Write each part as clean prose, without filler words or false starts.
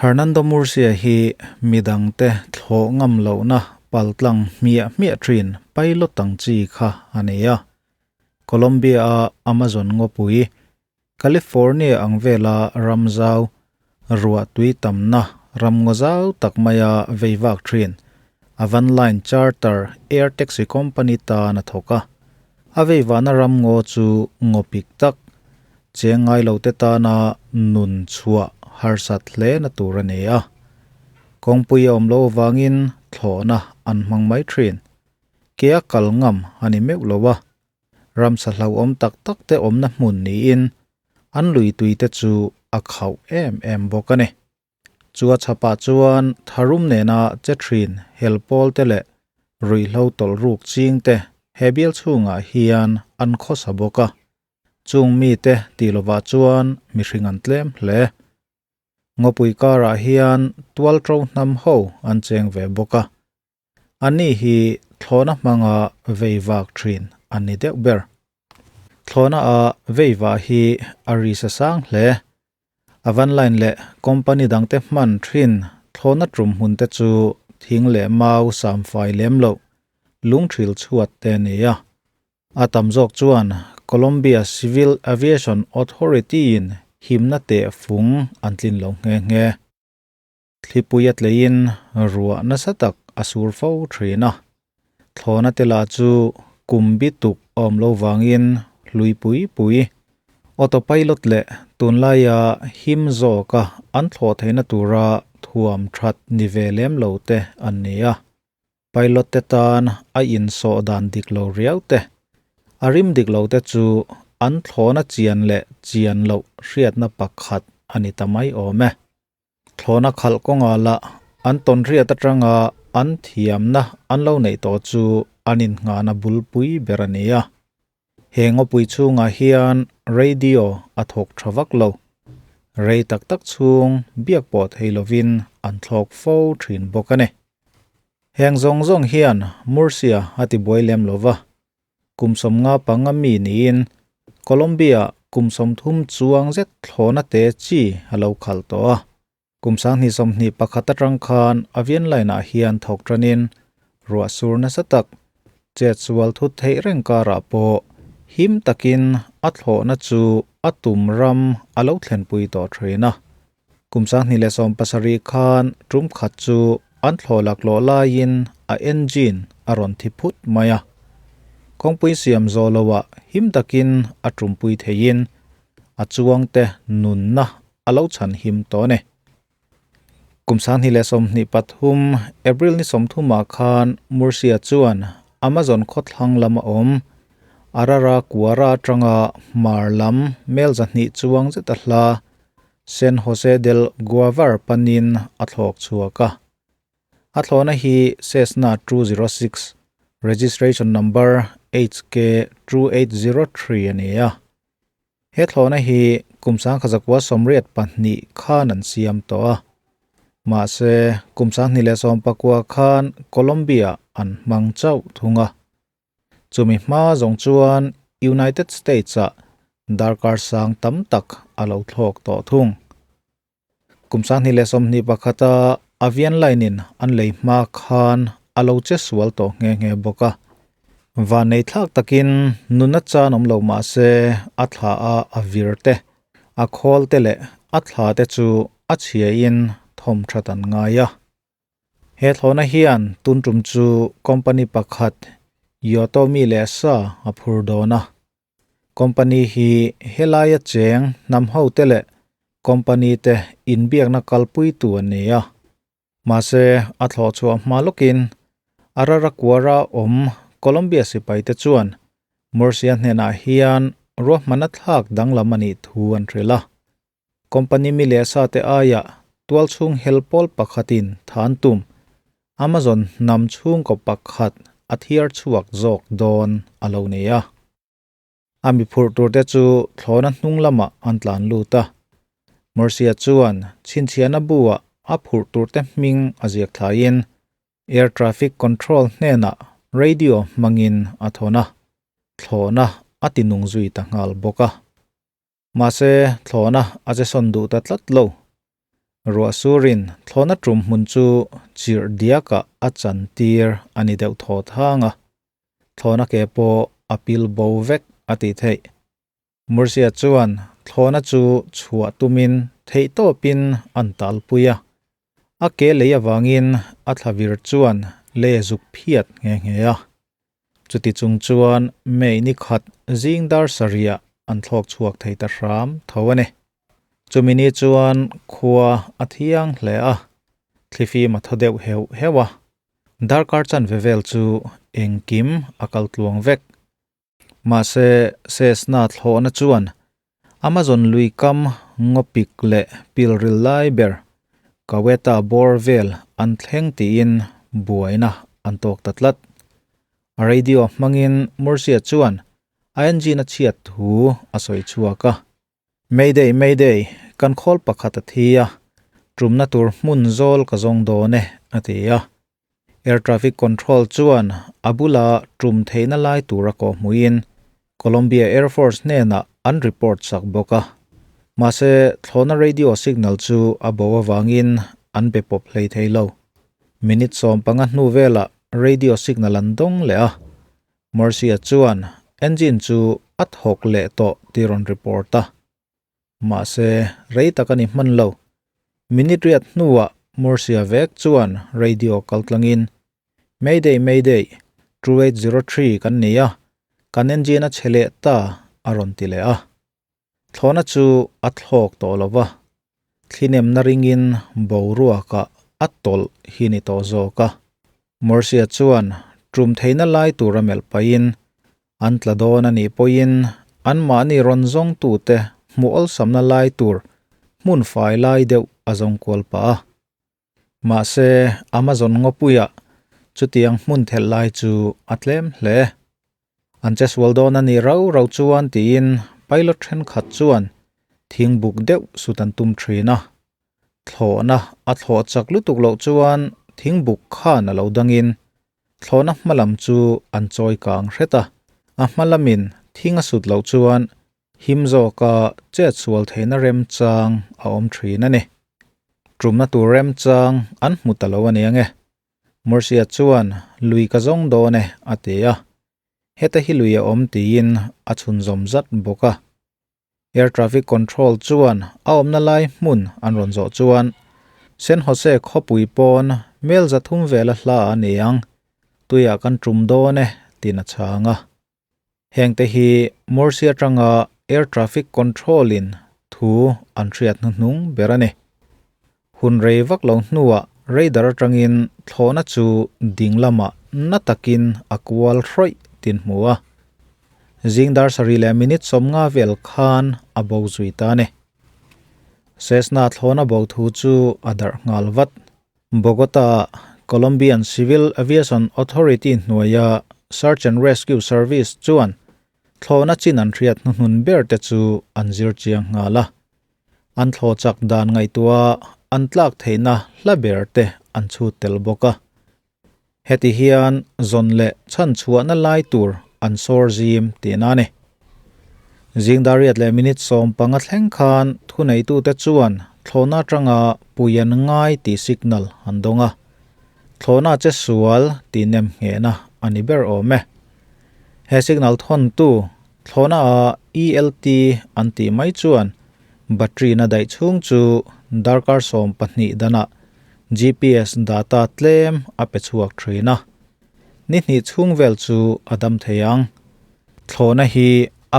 Hernando Murcia hi midangte thlawh ngam lohna paltlang hmiah hmiah thin pilot ang chi kha a ni a. Colombia-a Amazon ngawpui, California ang vela ram zau, ruah tui tamna ram ngaw zau tak maia vei vak thin Avanline Charter Air Taxi Company tan a thawk a. A vei vahna ram ngaw chu ngaw pik tak, cheng ngai lo te tana nun chhuah harsat hle na tur a ni a. Kawngpui a awm loh avangin thlawhna an hmang mai thin. Ke a kal ngam a ni meuh lo a. Ramsa hlauhawm tak tak te awmna hmun niin an lui tui te chu a khauh em em bawk a ni. Chu a chhapah chuan tharum nena che thin hel pawl te leh ruihhlo tawlh ruk ching te he bial chhungah hian an khawsa bawk a. Chung mite tih lovah chuan mihring an tlem hle. Ngawpui karah hian tualṭo hnam ho an cheng ve bawk a. Ani hi thlawhna hmanga vei vak thin an ni deuh ber. Thlawhna a vei vah hi a ri sa sang hle. A van line leh company dangte hman thin thlawhna tum hmun te chu thing leh mau samfai lem loh lungthil chhuat te a ni a. A tam zawk chuan Colombia Civil Aviation Authority-in himna tehfung an tlin lo nghe nghe. Thlipui a tleiin ruah nasa tak a sur fo thin a, thlawhna te lah chu kum bi tuk awm lo vangin hlui pui pui, autopilot leh tunlaia him zawka an thlawh theihna tura thuam that ni ve lem lo te an ni a. Pilot te tan a insawh dan dik lo riau te, a rim dik lo te chu an thlawhna chian leh chian loh hriatna pakhat a ni ta mai awm e. Thlawhna khalh kawngah lah an tawnhriat atanga an thiamna an lo neih tawh chu an innghahna bulpui ber a ni a. He ngawpui chhungah hian radio a thawk tha vak lo. Rei tak tak chhung biak pawh thei lovin an thlawk fo thin bawk a ni. Heng zawng zawng hian Murcia a tibuai lem lo va, Kum 55 mi niin Colombia kum 30 chuang zet thlawhna te chi a lo khalh tawh a. Kum 2021 atang khan Avian Line-ah hian thawk tanin ruah sur nasa tak, chet sual thut theih reng karah pawh him takin a thlawhna chu a tum ram a lo thlenpui tawh thin a. Kum 2017 khan tum khat chu an thlawh laklawh laiin a engine a rawn thi phut mai a. Kawngpui siam zawh loah him takin a tumpui theiin a chuangte nunna a lo chhan him tawh a ni. Kum 2023 April ni 30 ah khan Murcia chuan Amazon khawthlang lama awm Araraquara atanga hmar lam mel 200 chuang zet a hla San Jose del Guavar panin a thlawk chhuak a. A thlawhna hi Cessna 206, registration number HK2803 a ni a. He thlawhna hi kum 1982 khan an siam tawh a. Mahse, kum 2019 khan Colombia an hmang chauh thung a. Chumi hma zawng chuan United States-ah darkar sang tam tak a lo thlawk tawh thung. Kum 2021-a Avian Line-in an lei hma khan a lo che sual tawh nghe nghe bawk a. Vannei thlak takin nuna chan awm lo mah se a thla a a vir te, a khawl te leh a thla te chu a chhiain thawm that an ngai a. He thlawhna hian tun tum chu company pakhat Yotomi leh sa a phur dawn a. Company hi helaia cheng hnam ho te leh company te inbiakna kalpui tu an ni a. Mahse a thlawh chhuah hma lawkin Araraquara awm Colombia sipai te chuan Murcia hnenah hian ruahmanna thlak danglam a nih thu an hrilh a. Company mi leh sa te aiah tualchhung hel pawl pakhatin than tum Amazon hnam chhungkaw pakhat a thiar chhuak zawk dawn a lo ni a. A mi phurh tur te chu thlawhna hnung lamah an tlan lut a. Murcia chuan chhinchhiahna buah a phurh tur te hming a ziak thlaiin Air Traffic Control hnenah radio hmangin a thawn a, thlawhna a tinung zui ta nghal bawk a. Mahse, thlawhna a che sawn duh ta tlat lo. Ruah surin thlawhna tum hmun chu chirh diakah a chantir a ni deuh thaw thang a, thlawhna ke pawh a pil bo vek a tih theih. Murcia chuan thlawhna chu chhuah tumin theihtawpin an talpui a, a ke lei avangin a thlavir chuan lei a zuk phiat nghe nghe a. Chuti chung chuan May ni khat zing dar sarihah an thlawk chhuak thei ta hram tho a ni. Chumi ni chuan khua a thiang hle a, thlifim a thaw deuh heuh heuh a, darkar chanve vel chu engkim a kal tluang vek. Mahse, Cessna thlawhna chuan Amazon lui kam ngawpik leh pilril lai ber Kaweta bawr vel an thleng tiin buaina an tawk ta tlat. A radio hmangin Murcia chuan a engine a chhiat thu a sawi chhuak a. Mayday, Mayday, kan khawl pakhat a thi a, tumna tur hmun zawl ka zawng dawn e, a ti a. Air Traffic Control chuan a bula tum theihna lai tura kawhhmuhin Colombia Air Force hnenah an report sak bawk a. Mahse, thlawhna radio signal chu a bo avangin an be pawp hlei thei lo. Minute 15 hnu velah radio signal an dawng leh a. Murcia chuan engine chu a thawk leh tawh tih rawn report a. Mahse, rei tak a ni hman lo. Minute riat hnuah Murcia vek chuan radio kal tlangin, Mayday, Mayday, 2803 kan ni a, kan engine a chhe leh ta, a rawn ti leh a. Thlawhna chu a thlawk tawh lo va, thlinemna ringin boruakah a tawlh hi ni tawh zawk a. Murcia chuan tum theihna lai tura melh pahin An tla dawn a nih pawhin anmahni rawn zawngtute hmuh awlsamna lai tur hmun fai lai deuh a zawng kual pah a. Mahse, Amazon ngawpuiah chutiang hmun thelh lai chu a tlem hle. An che sual dawn a nih rau rau chuan tiin pilot thenkhat chuan thing buk deuh sut an tum thin a. Thlawhna a thlawh chak lutuk loh chuan thing buk khan a lo dangin Thlawhna hma lam chu an chawi kang hret a, a hma lamin thing a sut loh chuan him zawka chet sual theihna remchang a awm thin a ni. Tumna tur remchang an hmu ta lo a ni ange. Murcia chuan lui ka zawng dawn e a ti a, heta hi lui a awm tiin a chhunzawm zat bawk a. Air Traffic Control chuan a awmna lai hmun an rawn zawh chuan San Jose khawpui pawn mel 300 vela hla a ni ang, tuiah kan tum dawn e tiin a chhang a. Hengte hi Murcia atanga Air Traffic Control in thu an hriat hnuhnung ber a ni. Hun rei vak lo hnuah radar atangin thlawhna chu ding lamah na takin a kual hrawih tin hmu a. Zing dar sarih leh minute 50 vel khan a bo zui ta a ni. Cessna thlawhna bo thu chu a darh nghal vat. Bogota Colombian Civil Aviation Authority hnuaia Search and Rescue Service chuan thlawhna chin an hriat hnuhnun ber te chu an zir chiang nghal a. An thlawh chak dan ngaihtuah an tlak theihna hla ber te an chhut tel bawk a. Heti hian zawn leh chhan chhuahna lai tur an sawr zim tihna a ni. Zing dar riat leh minute 15 thleng khan thuneitute chuan thlawhna atanga pui an ngai tih signal an dawng a. Thlawhna che sual tih nem nghehna a ni ber awm e. He signal thawntu Thlawhna a ELT an tih mai chuan battery na daih chhung chu darkar 12 danah GPS data tlem a pe chhuak thin a. Ni hnih chhung vel chu a dam thei ang. Thlawhna hi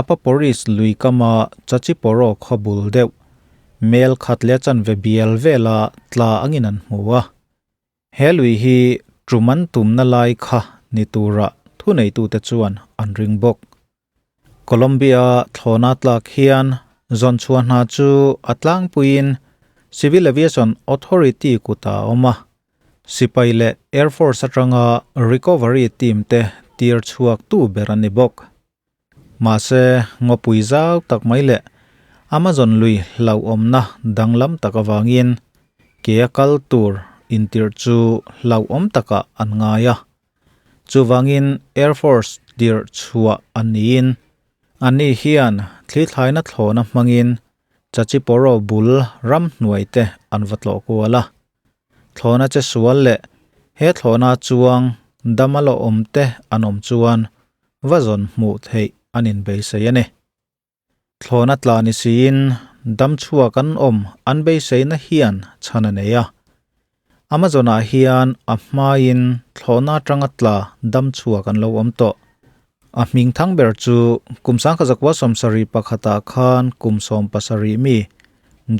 Apaporis lui kama Chachiporo khaw bul deuh mel khat leh chanve bial vela tla angin an hmu a. He lui hi tum an tumna lai kha ni tura thuneitute chuan an ring bawk. Colombia thlawhna tlak hian zawn chhuah hna chu a tlangpuiin Civil Aviation Authority kuta a awm a. Sipai leh Air Force atanga recovery team te tir chhuak tu ber a ni bawk. Mahse, ngawpui zau tak mai leh Amazon lui hlauhawmna danglam tak avangin ke a kal tur intirh chu hlauhawm takah an ngai a. Chuvangin Air Force tirh chhuah an niin, anni hian thli thlaina thlawhna hmangin Chachiporo bul ramhnuai te an va tlawh kual a. Thlawhna che sual leh he thlawhna chuang dam a la awm te an awm chuan va zawn hmuh theih an inbeisei a ni. Thlawhna tla ni siin dam chhuak an awm an beiseina hian chhan a nei a. Amazon-ah hian a hmain thlawhna atanga tla dam chhuak an lo awm tawh. A hming thang ber chu kum 1971 khan kum 17 mi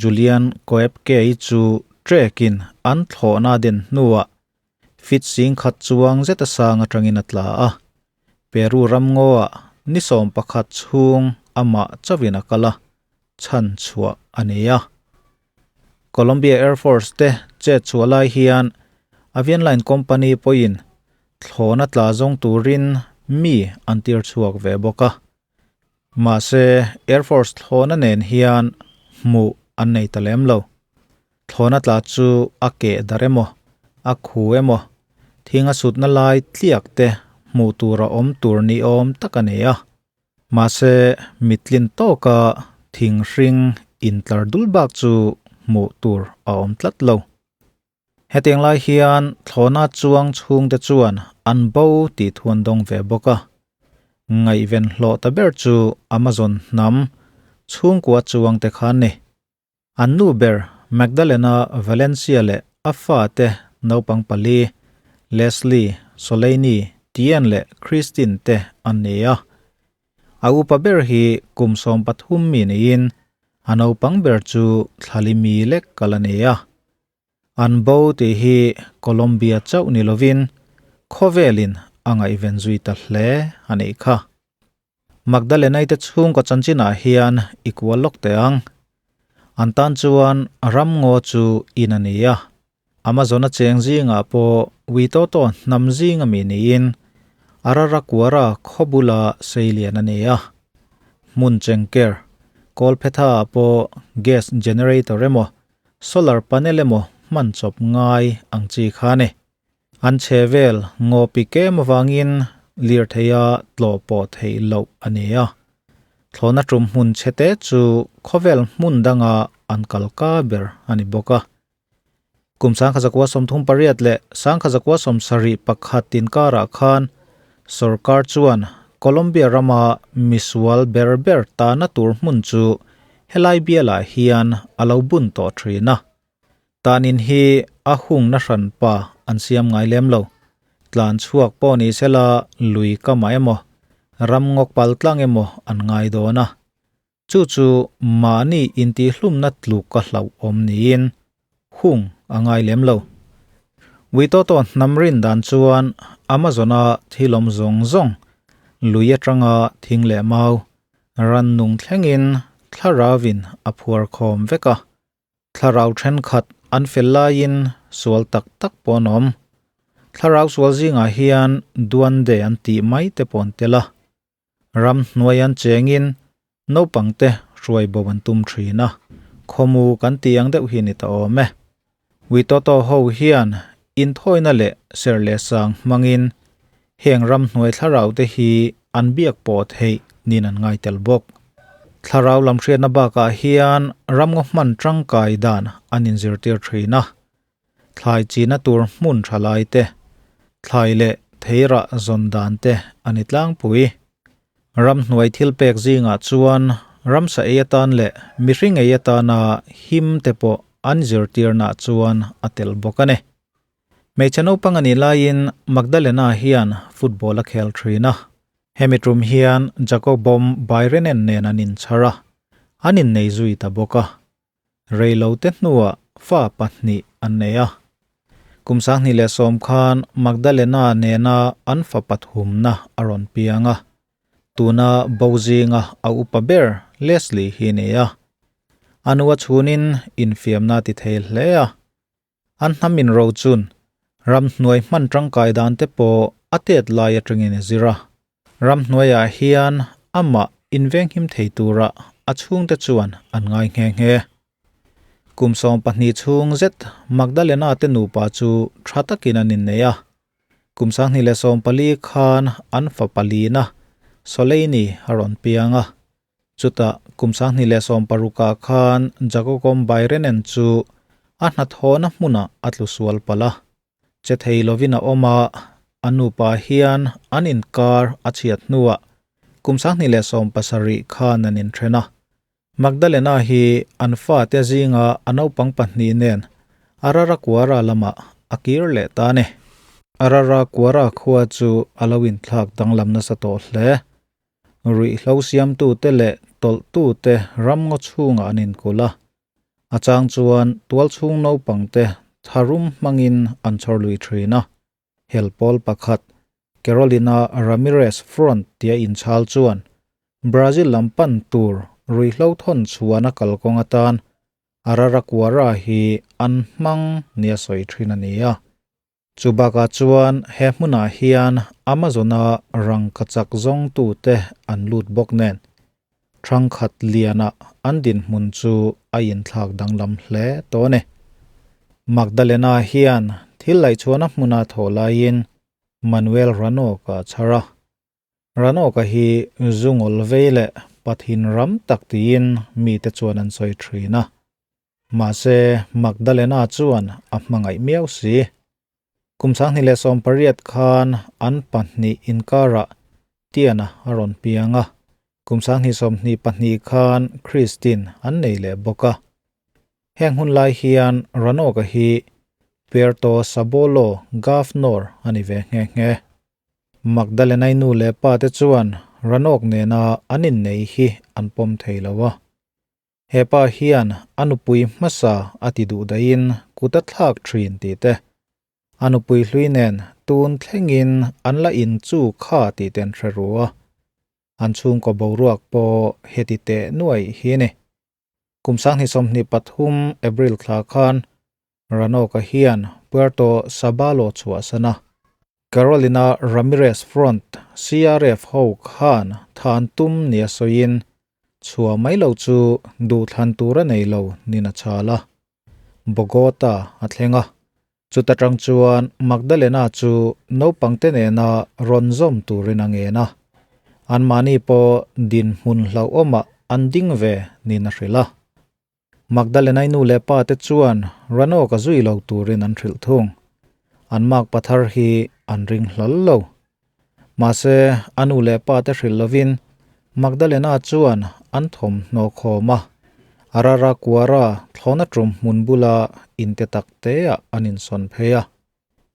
Julian Koepke-i chu trek-in an thlawhna den hnuah Fit 10,000 chuang zeta sang atangin a tla a, Peru ramngaw-ah ni 11 chhung amah chauhin a kal a, chhan chhuah a ni a. Colombia Air Force te chet chhuah lai hian Avian Line Company pawhin thlawhna tla zawng turin mi an tir chhuak ve bawk a. Mahse, Air Force thlawhna nen hian hmuh an nei ta lem lo. Thlawhna tla chu a keh darh emaw, a khu emaw, thing a sutna lai tliak te hmuh tur a awm tur ni awm tak a ni a. Mahse, mittlin tawka thing hring intlar dul bak chu hmuh tur a awm tlat lo. Hetiang lai hian thlawhna chuang chhungte chuan an bo tih thu an dawng ve bawk a. Ngaihven hlawh ta ber chu Amazon hnam chhungkua chuangte kha an ni. An nu ber Magdalena Valencia leh a fate naupang pali Leslie, Soleini, Tien leh Christine te an ni a. A upa ber hi kum 13 mi niin a naupang ber chu thlali mi lek kal a ni a. An bo tih hi Colombia chauh ni lovin khawvelin a ngaihven zui ta hle a nih kha. Magdalena-i te chhungkaw chanchinah hian i kual lawk teh ang. An tan chuan ramngaw chu in a ni a. Amazon-a cheng zingah pawh Witoto hnam zinga mi niin Araraquara khaw bula seilian a ni a. Hmun chengker, Kawlphetha-ah pawh gas generator emaw Solar panel emaw hman chawp ngai ang chi kha a ni. An chhe vel ngaw pi kem avangin lirtheia tlawh pawh theih loh a ni a. Thlawhna tum hmun chhete chu khawvel hmun danga an kal ka ber a ni bawk a. Kum 1938 leh 1971 inkarah khan sorkar chuan Colombia rama misual ber ber tahna tur hmun chu helai bialah hian a lo bun tawh thin a. Tanin hi a hungna hranpa an siam ngai lem lo. Tlan chhuak pawh ni sela lui kamah emaw, ram ngawk pal tlang emaw an ngai dawn a. Chu chu mahni intihhlumna tluk ka hlauhawm niin hung a ngai lem lo. Witoto hnam rin dan chuan Amazon-a thilawm zawng zawng, lui atanga thing leh mau, rannung thlengin thlarauvin a phuar khawm vek a. Thlarau thenkhat an fel laiin sual tak tak pawh an awm. Thlarau sual zingah hian duande an tih mai te pawh an tel a. Ram hnuai an chengin naupangte hruai bo an tum thin a, khawmu kan tih ang deuh hi ni ta awm e. Witoto ho hian inthawina leh serh leh sang hmangin heng ram hnuai thlarau te hi an biak pawh theih niin an ngai tel bawk. Thlarau lam hriatna bakah hian ramngaw hman tangkai dan an inzirtir thin a, Thlai china tur hmun tha lai te, thlai leh theirah zawn dan te a ni tlangpui. Ramhnuai thil pek zingah chuan ramsa ei atan leh mihring ei atana him te pawh an zirtirnaah chuan a tel bawk a ni. Hmeichhe naupang a nih laiin Magdalena hian football a khel thin a. Hemi tum hian Jacobom Bairenen nen an inchhar a, an innei zui ta bawk a. Reilote hnuah fa pahnih an nei a. Kum 2010 khan Magdalena nena an fa pathumna a rawn piang a. Tuna bo zinga a upa ber Leslie hi ni a. A nu a chhunin infiamna a ti thei hle a. An hnam in ro chun ramhnuai hman tangkai dan te pawh a tet lai atangin a zir a. Ramhnuaiah hian amah invenghim thei tura a chhungte chuan an ngai nghe nghe. Kum 12 chhung zet Magdalena te nupa chu tha takin an innei a. Kum 2014 khan an fa palina Soleini a rawn piang a. Chutah kum 2016 ah khan Jagogom Bairenen chu a hnathawhna hmunah a tlu sual palh a, che thei lovin a awm a, a nupa hian an inkar a chhiat hnuah kum 2017 khan an inthen a. Magdalena hi an fate zinga a naupang pahnih nen Araraquara lamah a kir leh ta a ni. Araraquara khua chu a lo inthlak danglam nasa tawh hle. Ruihhlo siamtute leh tawlhtute ramngaw chhungah an inkulh a, a chang chuan tualchhung naupangte tharum hmangin an chhawr lui thin a. Hel pawl pakhat, Carolina Ramirez Front tia inchhal chuan Brazil lam pan tur ruihhlo thawn chhuahna kalkawng atan Araraquara hi an hmang nia sawi thin a ni a. Chu bakah chuan he hmunah hian Amazon-a rangkachak zawngtute an lut bawk nen, thangkhat liana an dinhmun chu a inthlak danglam hle tawh a ni. Magdalena hian thil laihchhuahna hmuna thawh laiin Manuel Ranoka a chhar a. Ranoka hi zungawl vei leh pathin ram tak tiin mite chuan an sawi thin a. Mahse, Magdalena chuan a hmangaih miau si. Kum 2018 khan an pahnih inkarah Tiana a rawn piang a, kum 2022 khan Christine an nei leh bawk a. Heng hun lai hian Ranoka hi Puerto Sabolo Governor a ni ve nghe nghe. Magdalenai nu leh pa te chuan Ranok nena an innei hi an pawm thei lo a. He pa hian a nupui hmasa a ti duh daihin kut a thlak thin tih te, a nupui hlui nen tun thlengin an la in chu kha tih te an hre ru a, an chhungkaw boruak pawh heti teh nuaih hi a ni. Kum 2023 April thla khan Ranoka hian Puerto Sabalo chhuahsan a, Carolina Ramirez Front, CRF, ho khan than tum nia sawiin chhuah mai lo chu duhthlan tur a nei lo nin a chhal a. Bogota a thleng a, chuta tang chuan Magdalena chu naupangte nena rawn zawm turin a ngen a, anmahni pawh dinhmun hlauhawmah an ding ve nin a hrilh a. Magdalenai nu leh pa te chuan Ranawk a zui lo turin an hrilh thung. An mak pathar hi an ring hlawl lo. Mahse, a nu leh pa te hrilh lovin Magdalena chuan an thawmhnaw khawm a, Araraquara thlawna tum hmun bula inte tak teah an insawn phei a.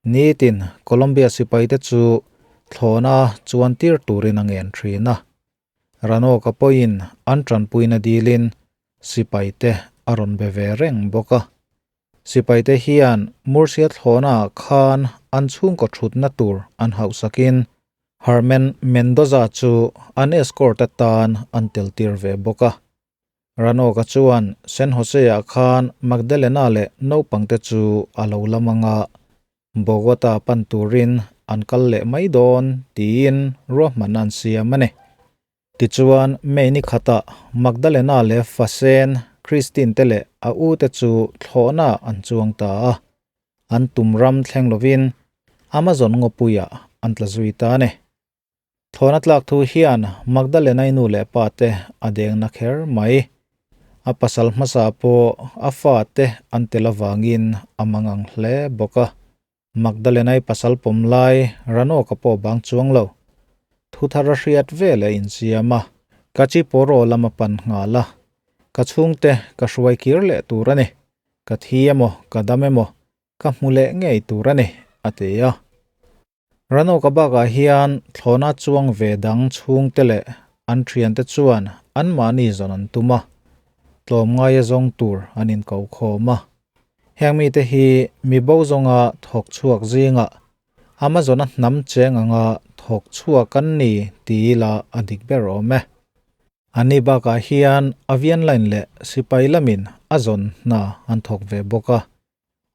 Nitin Colombia sipaite chu thlawna chuan tir turin a ngen thin a. Ranoka pawhin an tanpuina dilin sipaite a rawn be ve reng bawk a. Sipaite hian Murcia thlawhnaah khan an chhungkaw thutna tur an hauhsakin Herman Mendoza chu an escort atan an teltir ve bawk a. Ranoka chuan San Jose-ah khan Magdalena leh naupangte chu a lo lam ang a, Bogota pan turin an kal leh mai dawn tiin ruahman an siam a ni. Tichuan, May ni khatah Magdalena leh Fasen, Christine te leh a u te chu thlawhnaah an chuang ta a. An tum ram thleng lovin Amazon ngawpuiah an tla zui ta a ni. Thlawhna tlak thu hian Magdalenai nu leh pa te a deng na kher mai. A pasal hmasa pawh a fa te an tel avangin a mangang hle bawk a. Magdalenai pasal pawm lai Ranawka pawh bang chuang lo. Thu thar a hriat veleh insiam a, ka chi pawraw lam a pan nghal a. Ka chhungte ka hruai kir leh tur a ni. Ka thi emaw ka dam emaw ka hmu leh ngei tur a ni, a ti a. Ranoka bakah hian thlawhna chuang ve dang chhungte leh an thiante chuan anmahni zawn an tum a, tlawmngaia zawng tur an inko khawm a. Heng mite hi mi bo zawnga thawk chhuak zingah Amazon-a hnam cheng anga thawk chhuak an ni ti ila a dik ber awm e. Anni bakah hian Avian Line leh sipai lamin a zawn hna an thawk ve bawk a.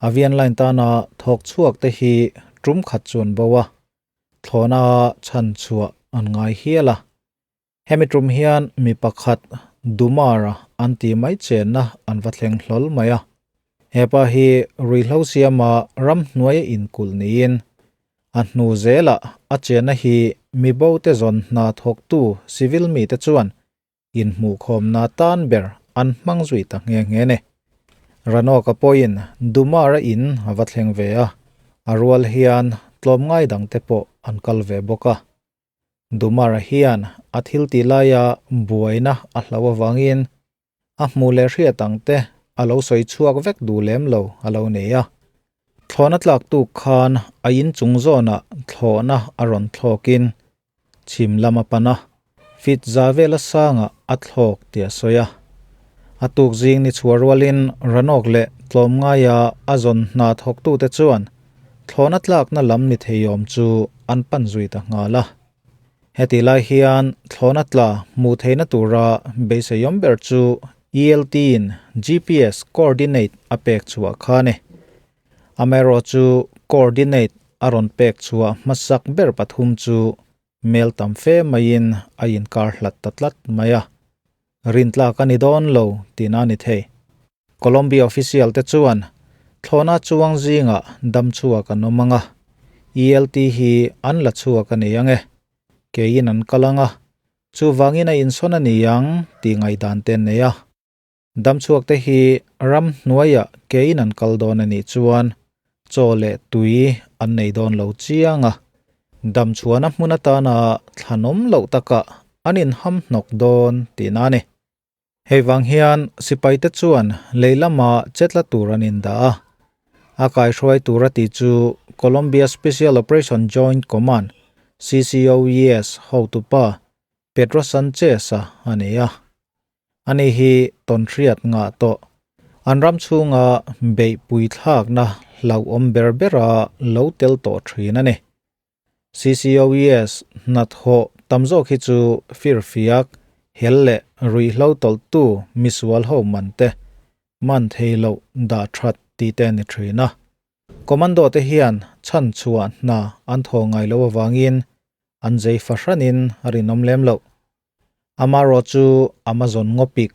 Avian line tana thawk chhuak te hi tum khat chu an bo a, thlawhna chhan chhuah an ngai hial a. Hemi tum hian mi pakhat Dumara an ti mai chenna an va thleng hlawl mai a. Hepa hi ruihhlo siama ramhnuaia inkulh niin a hnu zelah a chenna hi mi bo te zawn hna thawktu civil mite chuan. Inhmuhkhawmna tan ber an hmang zui ta nghe nghe ni. Ranawka pawhin Dumara in a va thleng ve a, a rual hian tlawmngai dangte pawh an kal ve bawk a. Dumara hian a thil tih laia buaina a hloh avangin a hmuh leh hriat ang te a lo sawi chhuak vek duh lem lo a lo nei a. Thlawhna tlak tuk khan a in chung zawnah thlawhna a rawn thlawkin chhim lam a pan a, fit za vela sangah a thlawk tih a sawi a. A tuk zing ni chhuah rualin Ranawk leh tlawmngaia a zawn hna thawktute chuan thlawhna tlakna lam ni theiawm chu an pan zui ta nghal a. Hetih lai hian thlawhna tla hmuh theihna tura beiseiawm ber chu ELT-in GPS coordinate a pek chhuah kha a ni. Amaherawhchu coordinate a rawn pek chhuah hmasak ber pathum chu mel tam fe maiin a inkar hlat ta tlat mai a, rintlak a ni dawn lo tihna a ni thei. Colombia official te chuan thlawhna chuang zingah dam chhuak an awm ang a, ELT hi an la chhuak a ni ang e, keiin an kal ang a, chuvangin a insawn a ni ang tih ngaihdan te an nei a. Dam chhuak te hi ram hnuaiah keiin an kal dawn a nih chuan chaw leh tui an nei dawn lo chiang a, dam chhuahna hmun atana thlanawm loh takah an inham hnawk dawn tihna a ni. Hei vang hian sipaite chuan lei lama chetla tur an indah a, a kaihruai tur a tih chu Colombia Special Operation Joint Command, CCOES, hotupa Pedro Sanchez-a a ni a. Ani hi tawnhriat ngah tawh an ram chhunga beihpui thlakna hlauhawm ber bera lo tel tawh thin a ni. CCOES hnathawh tam zawk hi chu firfiak, hel leh ruihhlo tawlhtu misual ho man te, man thei loh dah that tih te a ni thin a. Commando te hian chhanchhuah hna an thaw ngai lo avangin an zei fahranin a rinawm lem loh. Amarawh chu Amazon ngawpik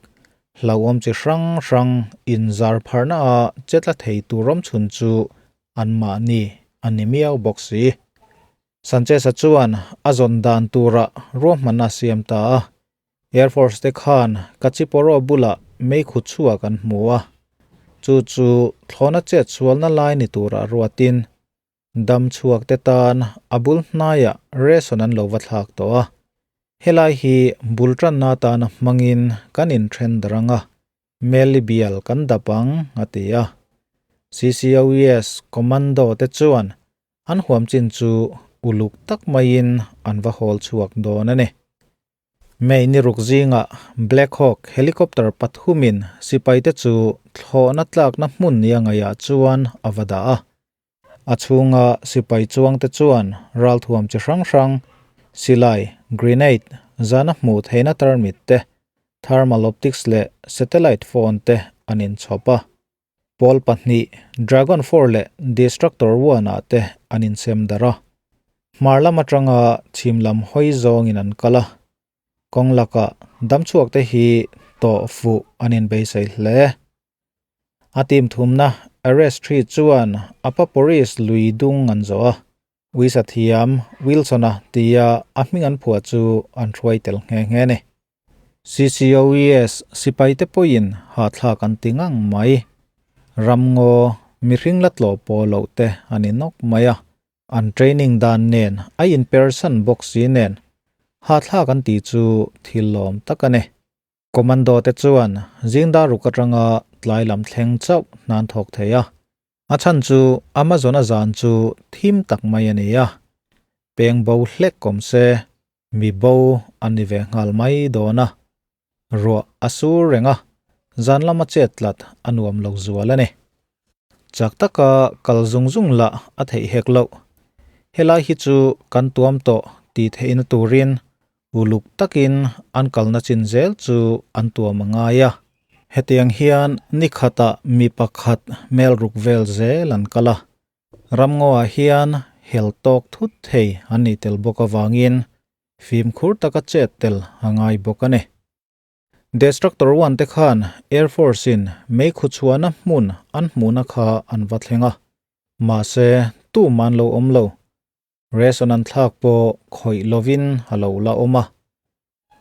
hlauhawm chi hrang hrang inzar pharna ah chetla thei tur awm chhun chu anmahni a ni miau bawk si. Sanchez-a chuan a zawn dan turah ruahmanna a siam ta a, Air Force te khan Kachiporo bulah meikhu chhuak an hmu a, chu chu thlawhna chet sualna lai ni turah ruatin Dam chhuak te tan a bul hnaiah ration an lo va thlak tawh a, helai hi bul tanna atana hmangin kan inthen dar ang a, Meli bial kan dap ang, a ti a. CCOES Commando te chuan an huam chin chu uluk tak maiin an va hawl chhuak dawn a ni. May ni ruk zingah Black Hawk helicopter pathumin sipaite chu thlawhna tlakna hmun nia ngaihah chuan a va dah a. A chhunga sipai chuangte chuan ralthuam chi hrang hrang, silai, grenade, zana hmuh theihna tarmit te, thermal optics leh satellite phone te an inchhawp a. Pawl pahnih, Dragon 4 leh Destructor 1 ah te an insem darh a. Hmar lam atanga chhim lam hawi zawngin an kal a. Kawng lakah damchhuak te hi tawh fuh an inbeisei hle. A team thumna Arrest 3 chuan Apaporis lui dung an zawh a. Uisa thiam Wilson-a tia a hming an phuah chu an hruai tel nghe nghe a ni. CCOES sipaite pawhin hahthlak an ti ngang mai. Ramngaw mihring la tlawh pawh loh te a ni nawk mai a, an training dan nen a inpersan bawk si nen hahthlak an tih chu thil lawm tak a ni. Commando te chuan zingdar ruk atanga tlai lam thleng chauh hnan thawk thei a. A chhan chu Amazon a zan chu thim tak mai a ni a, peng bo hlek awm se mi bo an ni ve nghal mai dawn a, ruah a sur reng a, zan lama chet tlat a nuam lo zual a ni. Chak taka kal zung zung lah a theih hek loh. Helai hi chu kan tuam tawh tih theihna turin Uluk takin an kalna chin zel chu an tuam a ngai a. Hetiang hian ni khatah mi pakhat mel ruk vel zel an kal a. Ramngaw-ah hian hel tawk thut thei an nih tel bawk avangin fimkhur taka chet tel a ngai bawk a ni. Destructor One te khan Air Force-in meikhu chhuahna hmun an hmuhna kha an va thleng a. Mahse, tuman lo awm lo. Resonant thlak pawh khawih lovin a lo la awm a.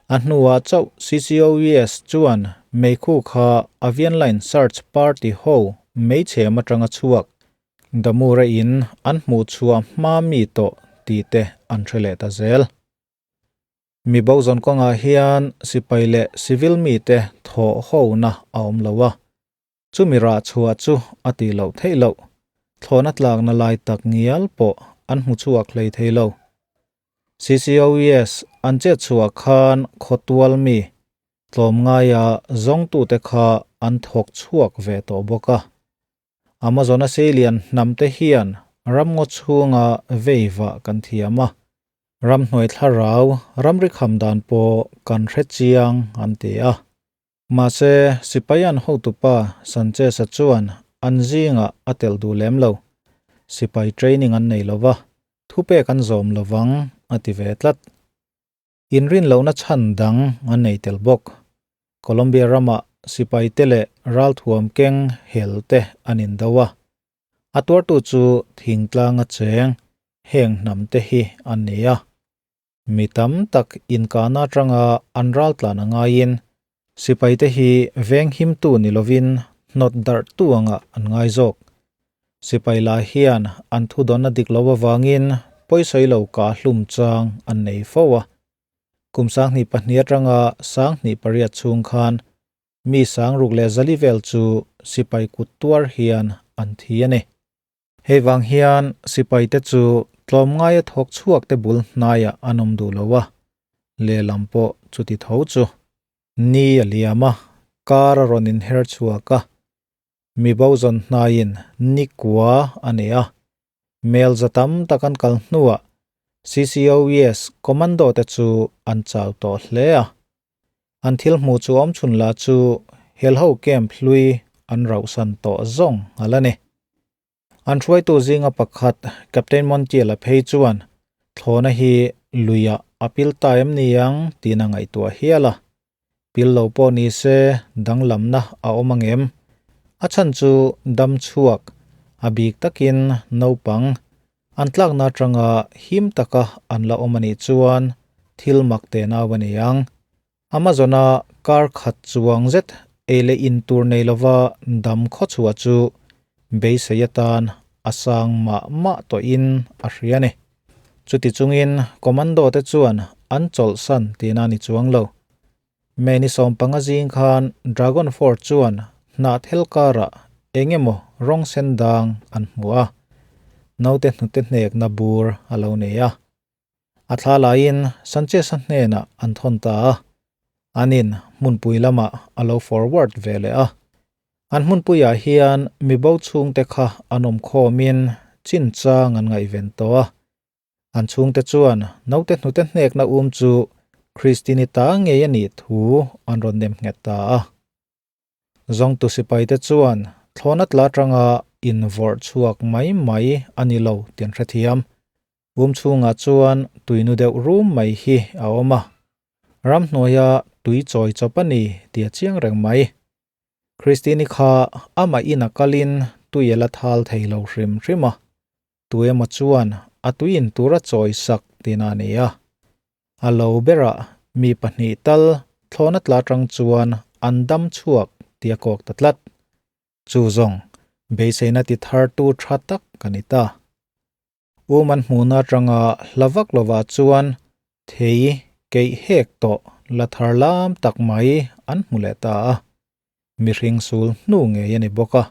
A hnuah chauh CCOES chuan meikhu kha Avian Line Search Party ho meichhem atanga chhuak Damura in an hmuh chhuah hma mi tawh tih te an hre leh ta zel. Mi bo zawn kawngah hian sipai leh civil mite thawh hona a awm lo a. Chumi rah chhuah chu a tih loh theih loh. Thlawhna tlakna lai tak ngial pawh an hmu chhuak hlei thei lo. CCOES an chet chhuah khan khawtual mi tlawmngaia zawngtute kha an thawk chhuak ve tawh bawk a. Amazon-a seilian hnamte hian ramngaw chhunga veivah kan thiam a, ramhnuai thlarau ramri kham dan pawh kan hre chiang an ti a. Mahse, sipai an hotupa Sanchez-a chuan an zingah a telh duh lem lo. Sipai training an nei lo va, thupek an zawm lo vang a ti ve tlat. Inrin lohna chhan dang an nei tel bawk. Colombia ramah sipai te leh ralthuam keng hel te an indo a. A tuartu chu thingtlanga cheng heng hnam te hi an ni a. Mi tam tak inkahna atanga an raltlan a ngaiin sipaite hi venghimtu ni lovin hnawt darhtu anga an ngai zawk. Sipai lah hian an thudawn a dik lo avangin pawisawi lo kah hlum chang an nei fo a. Kum 2002 atanga 2008 chhung khan mi 6000 vel chu sipai kut tuar hian an thi a ni. Hei vang hian sipaite chu tlawmngaia thawk chhuak te bul hnaiah an awm duh lo a, lehlam pawh chuti tho chu. Ni a liam a, kar a rawn inher chhuak a, mi bo zawn hnaiin ni kua a nei a, mel za tam tak an kal hnuah CCOES commando te chu an chau tawh hle a. An thil hmuh chu awm chhun lah chu helho camp hlui an rauhsan tawh zawng a la ni. An hruaitu zinga pakhat Captain Montiel-a phei chuan thlawhna hi luiah a pil ta em ni ang tiin a ngaihtuah hial a. Pil lo pawh ni se danglamna a awm ang em? A chhan chu dam chhuak, a bik takin naupang, an tlakna atanga him taka an la awm a nih chuan thil mak teh nau a ni ang. Amazon-a kar khat chuang zet ei leh in tur nei lova dam khaw chhuah chu beisei atan a sang mah mah tawhin a hria a ni. Chuti chungin commando te chuan an chawlhsan tihna a ni chuang lo. May ni 15 zing khan Dragon Fort chuan hnah thel karah eng emaw rawng sen dang an hmu a, naute hnute hnekna bur a lo nei a. A thla laiin Sanchez-a hnenah an thawn ta a, anin hmunpui lamah a lo forward ve leh a. An hmunpuiah hian mibo chhungte kha an awm khawmin chinchang an ngaihven tawh a. An chhungte chuan naute hnute hnekna um chu Christine-i ta ngei a nih thu an rawn nem nghet ta a. Zawngtu sipaite chuan thlawhna tla atanga invawrh chhuak mai mai a ni lo tih an hrethiam. Um chhungah chuan tuinu deuh rum mai hi a awm a. Ramhnuaia tui chawi chawp a ni tih a chiang reng mai. Christine-i kha amah ina kalin tui a la thal thei lo hrim hrim a. Tu emaw chuan a tui in tur a chawi sak tihna a ni a. A lo berah mi pahnih tal thlawhna tla atang chuan an dam chhuak tih a kawk ta tlat. Chu zawng beiseina ti thartu tha tak a ni ta. Um an hmuhna atanga hla vak lovah chuan thei keih hek tawh la thar lam tak mai an hmu leh ta a. Mihring sul hnu ngei a ni bawk a.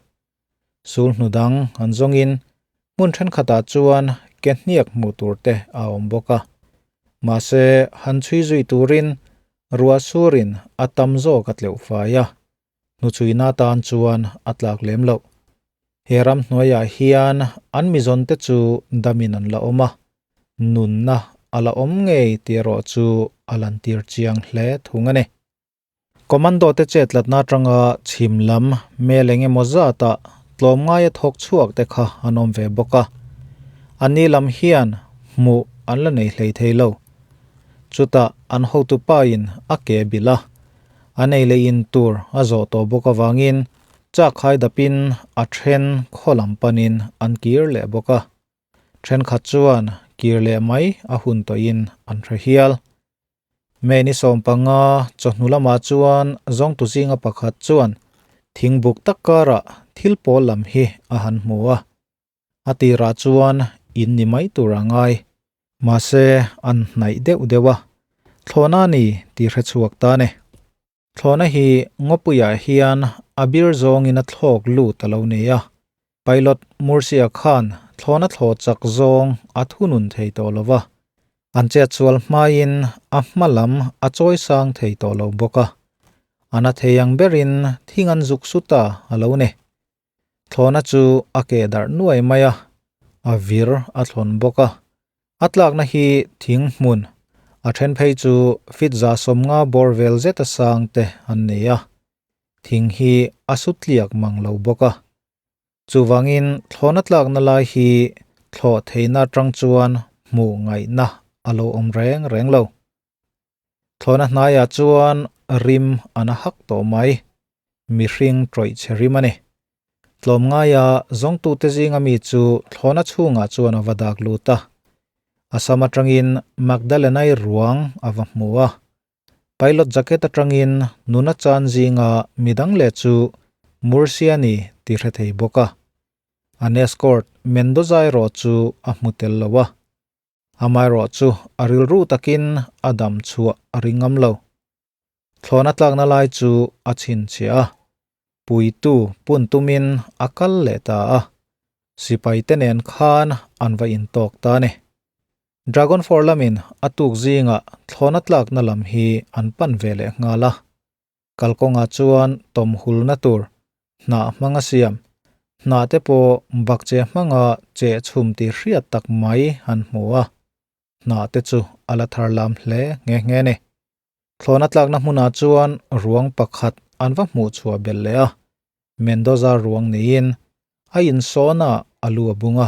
Sul hnu dang an zawngin hmun thenkhatah chuan ke hniak hmuh tur te a awm bawk a. Mahse, han chhui zui turin ruah surin a tam zawk a tleuh fai a. Hnuchhuina atan chuan a tlak lem loh. He ram hnuaiah hian an mizawnte chu damin an la awm a, nunna a la awm ngei tih erawh chu a lantir chiang hle thung a ni. Commando te chetlatna atanga chhim lam mel eng emaw zatah tlawmngaia thawk chhuak te kha an awm ve bawk a, anni lam hian hmuh an la nei hlei thei lo. Chutah an hotu pain a ke bilh a, an ei leh in tur a zawh tawh bawk avangin chak khai dapin a then khaw lam panin an kir leh bawk a. Thenkhat chuan kir leh mai a hun tawhin an hre hial. May ni 15 chawhnu lamah chuan zawngtu zinga pakhat chuan thingbuk tak karah thil pawl lam hi a han hmu a. A tirah chuan in ni mai tur a ngai. Mahse an hnaih deuh deuh a, thlawhna a ni tih hre chhuak ta a ni. Thlawhna hi ngawpuiah hian a bir zawngin a thlawk lut a lo ni a. Pilot Murcia khan thlawhna thlawh chak zawng a thunun thei tawh lo va, an chetsual hmain a hma lam a chawi sang thei tawh lo bawk a. A na thei ang berin thing an zuk su ta a lo ni. Thlawhna chu a keh darh nuai mai a, a vir a thlawn bawk a. A tlakna hi thing hmun, a then phei chu feet 150 bawr vel zeta sang te an nei a. Thing hi a su tliak mang lo bawk a. Chuvangin thlawhna tlakna lai hi thlawh theihna atang chuan hmuh ngaihna a lo awm reng reng lo. Thlawhna hnaiah chuan rim a na hak tawh mai. Mihring tawih chhe rim a ni. Tlawmngaia zawngtute zinga mi chu thlawhna chhungah chuan a va dak lut a. A sam atangin Magdalenai ruang a va hmu a. Pilot jacket atangin nuna chan zinga midang leh chu Mursiani ti hre thei bawk a. An escort Mendoza erawh chu a hmu tel lo a. Amaherawh chu a rilru takin a dam chhuah a ring ngam lo. Thlawhna tlakna lai chu a chhinchhiah a, puitu pun tumin a kal leh ta a, sipai te nen khan an va intawk ta a ni. Dragon Four lamin a tuk zingah thlawhna tlakna lam hi an pan ve leh nghal a. Kalkawngah chuan tawmhulna tur hnah hmanga siam, hnah te pawh bakche hmanga cheh chhum tih hriat tak mai an hmu a, hnah te chu a la thar lam hle nghe nghe a ni. Thlawhna tlakna hmunah chuan ruang pakhat an va hmuh chhuah belh leh a, Mendoza ruang niin a insawn a a lu a bung a,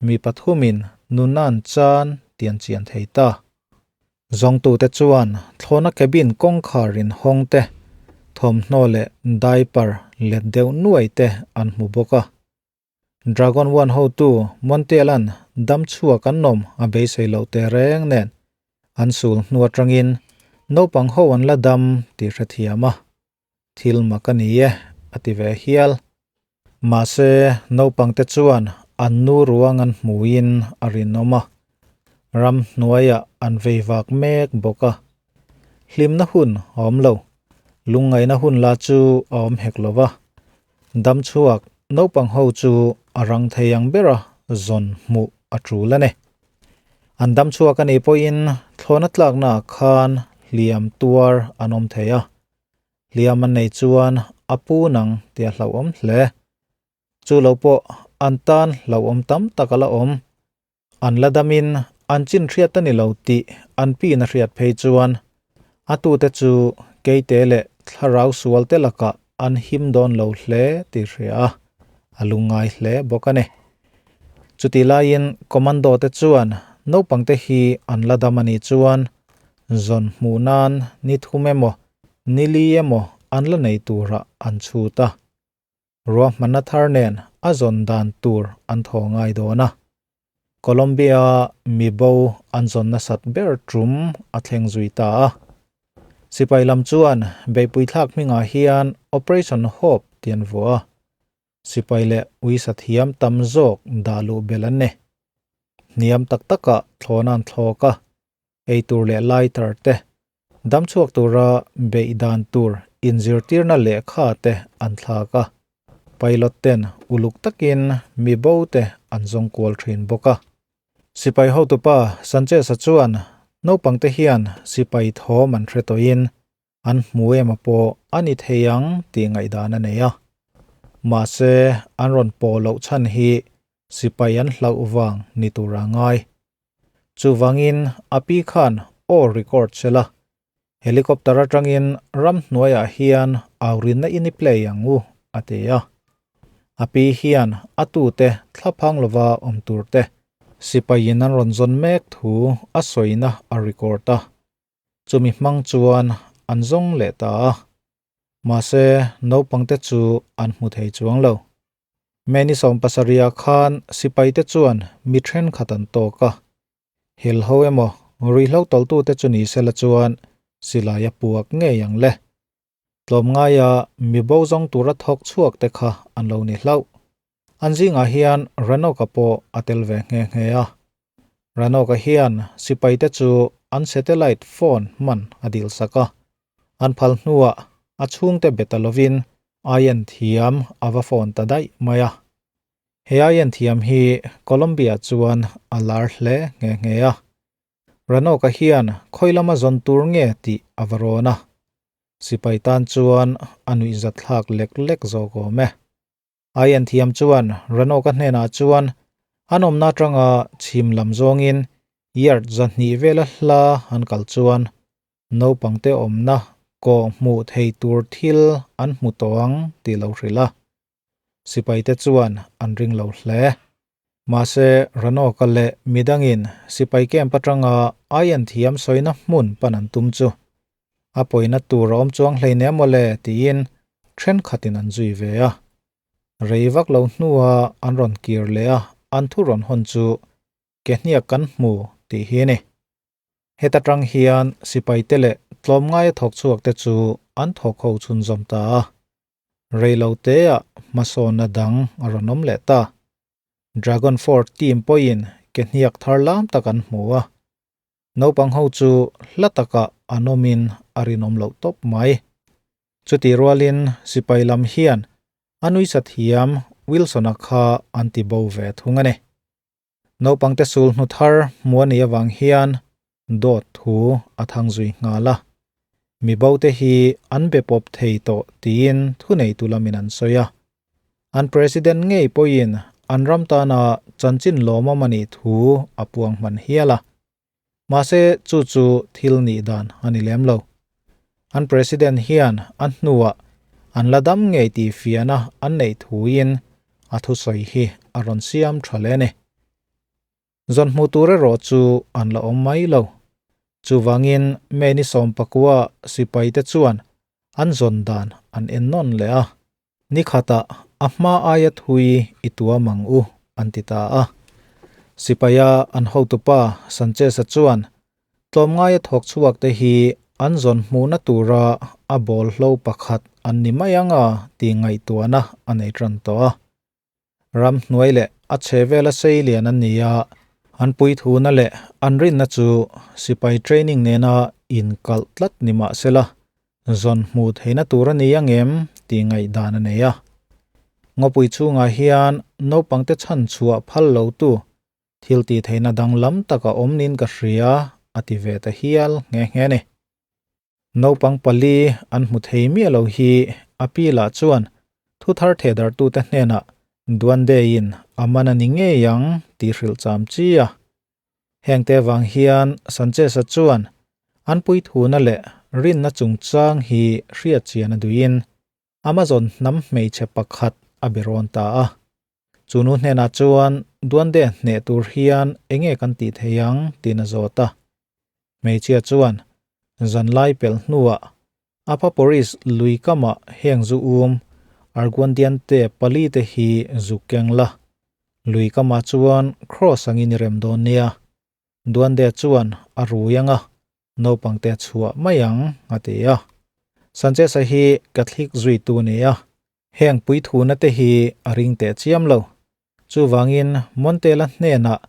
mi pathumin nunna an chan tih an chian thei ta. Zawngtute chuan thlawhna cabin kawngkhar in hawng te, thawmhnaw leh diaper let deuh nuai te an hmu bawk a. Dragon One hotu Montiel-a'n dam chhuak an awm a beisei loh teh reng nen an sul hnu atangin naupang ho an la dam tih hrethiam a. Thil mak a ni e, a ti ve hial. Mahse, naupangte chuan an nu ruang an hmuin a rinawm a, ramhnuaiah an vei vak mek bawk a. Hlimna hun a awm lo, lungngaihna hun lah chu a awm hek lo va. Damchhuak naupang ho chu a rang thei ang bera zawn hmuh a tul a ni. An damchhuak a nih pawhin thlawhna tlaknaah khan hliam tuar an awm thei a. Hliam an nei chuan a pu nang tih a hlauhawm hle. Chu lo pawh an tan hlauhawm tam tak a la awm. An la damin an chin hriat a ni lo tih an pin a hriat phei chuan a tute chu keite leh thlarau sualte lakah an him dawn lo hle tih hria a, a lungngai hle bawk a ni. Chutih laiin commando te chuan naupangte hi an la dam a nih chuan zawn hmuh nan ni thum emaw ni li emaw an la nei turah an chhut a. Ruahmanna thar nen a zawn dan tur an thaw ngai dawn a. Colombia mi bo an zawn nasat ber tum a thleng zui ta a. Sipai lam chuan beihpui thlak hmingah hian Operation Hope tih an vuah a. Sipai leh uisa thiam tam zawk dah luh belh an ni. Hniam tak takah thlawhna an thlawk a, eitur leh lighter te, damchhuak tura beih dan tur inzirtirna lehkha te an thlak a. Pilot ten uluk takin mi bo te an zawng kual thin bawk a. Sipai hotupa Sanchez-a chuan naupangte hian sipai thawm an hre tawhin an hmu emaw pawh a ni thei ang tih ngaihdan a nei a. Mahse, an rawn pawh loh chhan hi sipai an hlauh vang ni tur a ngai. Chuvangin a pi khan aw record se la, helicopter atangin ramhnuaiah hian aurinna in i play ang u, a ti a. A pi hian a tute thlaphang lova awm tur te sipaiin an rawn zawn mek thu a sawina a record a. Chumi hmang chuan an zawng leh ta a, mahse naupangte chu an hmu thei chuang lo. May ni 17 khan sipaite chuan mi thenkhat an tawk a, helho emaw ruihhlo tawltute chu ni sela chuan Silai a puak ngei ang le. Tlawmngaia mi bo zawng tura thawk chhuak te kha an lo ni hlauh. An zingah hian Ranoka pawh a tel ve nghe nghe a. Ranoka hian sipaite chu an satellite phone hman a dil sak a. An phal hnuah a chhungte be ta lovin aien thiam a va phone ta daih mai a. He aien thiam hi Colombia chuan a lar hle nghe nghe a. Ranoka hian khawi lama zawn tur nge tih a va rawn a. Sipai tan chuan a nuihzat thlak lek lek zawk awm e. Aien thiam chuan Ranoka hnenah chuan an awmna atanga chhim lam zawngin yard 200 vela hla an kal chuan naupangte awmna kaw hmuh thei tur thil an hmu tawh ang tih lo hrilh a. Sipaite chuan an ring lo hle. Mahse Ranoka leh midangin sipai camp atanga aien thiam sawina hmun pan an tum chu a pawina tur a awm chuang hleinem mawle tiin thenkhatin an zui ve a. Rei vak lo hnua an rawn kir leh a an thu rawn hawn chu ke hniak kan hmu tih hi ni. Heta tang hian sipai te leh tlawmngaia thawk chhuak te chu an thawk ho chhun zawm ta a. Rei lo te a hmasawnna dang a rawn awm leh ta. Dragon Fort team pawhin ke hniak thar lam tak an hmu a. Naupang ho chu hla taka an awmin a rinawm loh tawp mai. Chuti rualin sipai lam hian a nuisa thiam Wilson-a kha an ti bo ve thung a ni. Naupang te sul hnu thar hmu a nih avang hian dawt thu a thang zui nghal a. Mi bo te hi an be pawp thei tawh tiin thu nei tu lamin an sawi a. An president ngei pawhin an ram tana chanchin lawmawm a nih thu a puang hman hial a. Mahse chu chu thil nih dan a ni lem lo. An president hian an hnuah an la dam ngei tih fiahna an neih thuin a thusawi hi a rawn siam tha hle a ni. Zawn hmu tur erawh chu an la awm mai lo. Chuvangin May ni 14 sipai te chuan an zawn dan an en nawn leh a. Ni khatah a hma aia thui i tuam ang u an ti ta a. Sipaia an hotupa Sanchez-a chuan tlawmngaia thawk chhuak te hi an zawn hmuhna tura a ball hlo pakhat an ni mai anga ti ngaihtuahna a nei tan tawh a. Ram hnuai leh a chhehvela sei lian an ni a, an pui thuna leh an rinna chu sipai training nena inkalh tlat ni mahsela zawn hmu theihna tur a ni angem ti ngaihdan a nei a. Ngawpui chhungah hian naupangte chhan chhuah phal lo tu thil ti theihna dang lam taka awm nin ka hria a ti ve ta hial nghe nghe ni. Naupang pali an hmu thei miah lo hi a pi lah chuan thu thar theh darh tu te hnenah duan dein a man a ni ngei ang tih hrilh cham chi a. Heng te wang hian Sanchez-a chuan an pui thuna leh rinna chungchang hi hriat chian a duin Amazon hnam hmeichhe pakhat a be rawn ta a. Chunu hnenah chuan duan de hne tur hian enge kan ti theiang tin a zawt a. Hmeichhia chuan zanlai pel hnuah Apaporis lui kama heng zu um Arguandian te pali te hi zu keng la. Lui kama chuan cross angin i rem dawn nia. Duan de chuan a rui anga naupang te chhuah mai ang a ti a. Sanchez-a hi Catholic zui tu ni a. Heng pui thuna te hi a ring te chiam lo. Chuwangin Montela hnenah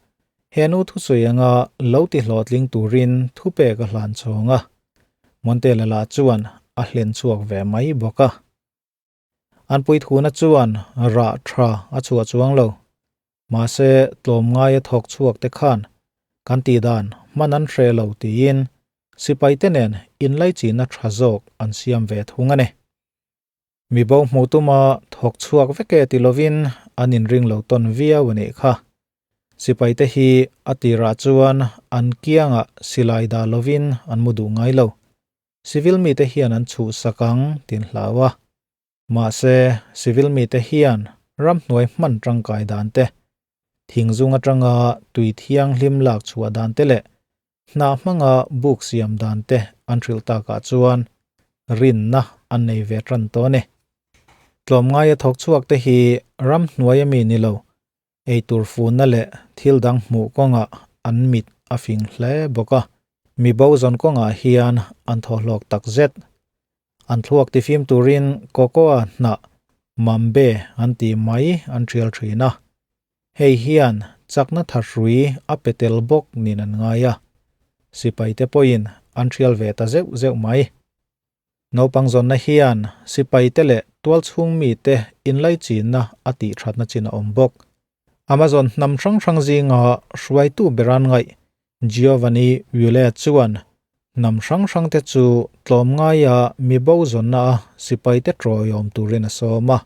henu thu sawi anga lo ti hlawhtling turin thu pek a hlan chhawnga. Montela la chuan a hlen chhuak ve mai bawk a. An pui thuna chuan ra tha a chhuah chuang lo. Mahse tlawmngaia thawk chhuak te khan kan ti dan hman an hre lo tiin sipai te nen inlai china tha zawk an siam ve thung a ni. Mi bo hmu tuma thawk chhuak veke ti lovin an inring lo tawn viau a nih kha. Sipai te hi a tirah chuan an kianga silai da lovin an mu duh ngai lo. Civil mi te hian an chhuh sakang tin hlawa. Mahse civil mi te hian ram hnuai hman tangkai dan te. Thingzung atanga tui thiang hlim lak chhuah dan te leh hna hmanga buk siam dan te an hril takah chuan rinna an nei ve tan tawh a ni. Tlawmngaia thawk chhuak te hi ram hnuai ami ni lo. Eitur funa leh thil dang hmuh kawnga an mit a fing hle bawk a. Mi bo zawn kawngah hian an thaw hlawk tak zet. An thluak tifim turin cocoa hnah mambe an tih mai an thial thin a. Hei hian chakna thahrui a pe tel bawk niin an ngai a. Sipai te pawhin an thial ve ta zeuh zeuh mai. Naupang zawnna hian sipai te leh tualchhung mite inlaichinna a tihthatna chin a awm bawk. Amazon hnam hrang hrang zinga hruaitu beran ngaih Giovanni Wille chuan hnam hrang hrangte chu tlawmngaia mi bo zawnna a sipaite tawiawm turin a sawm a.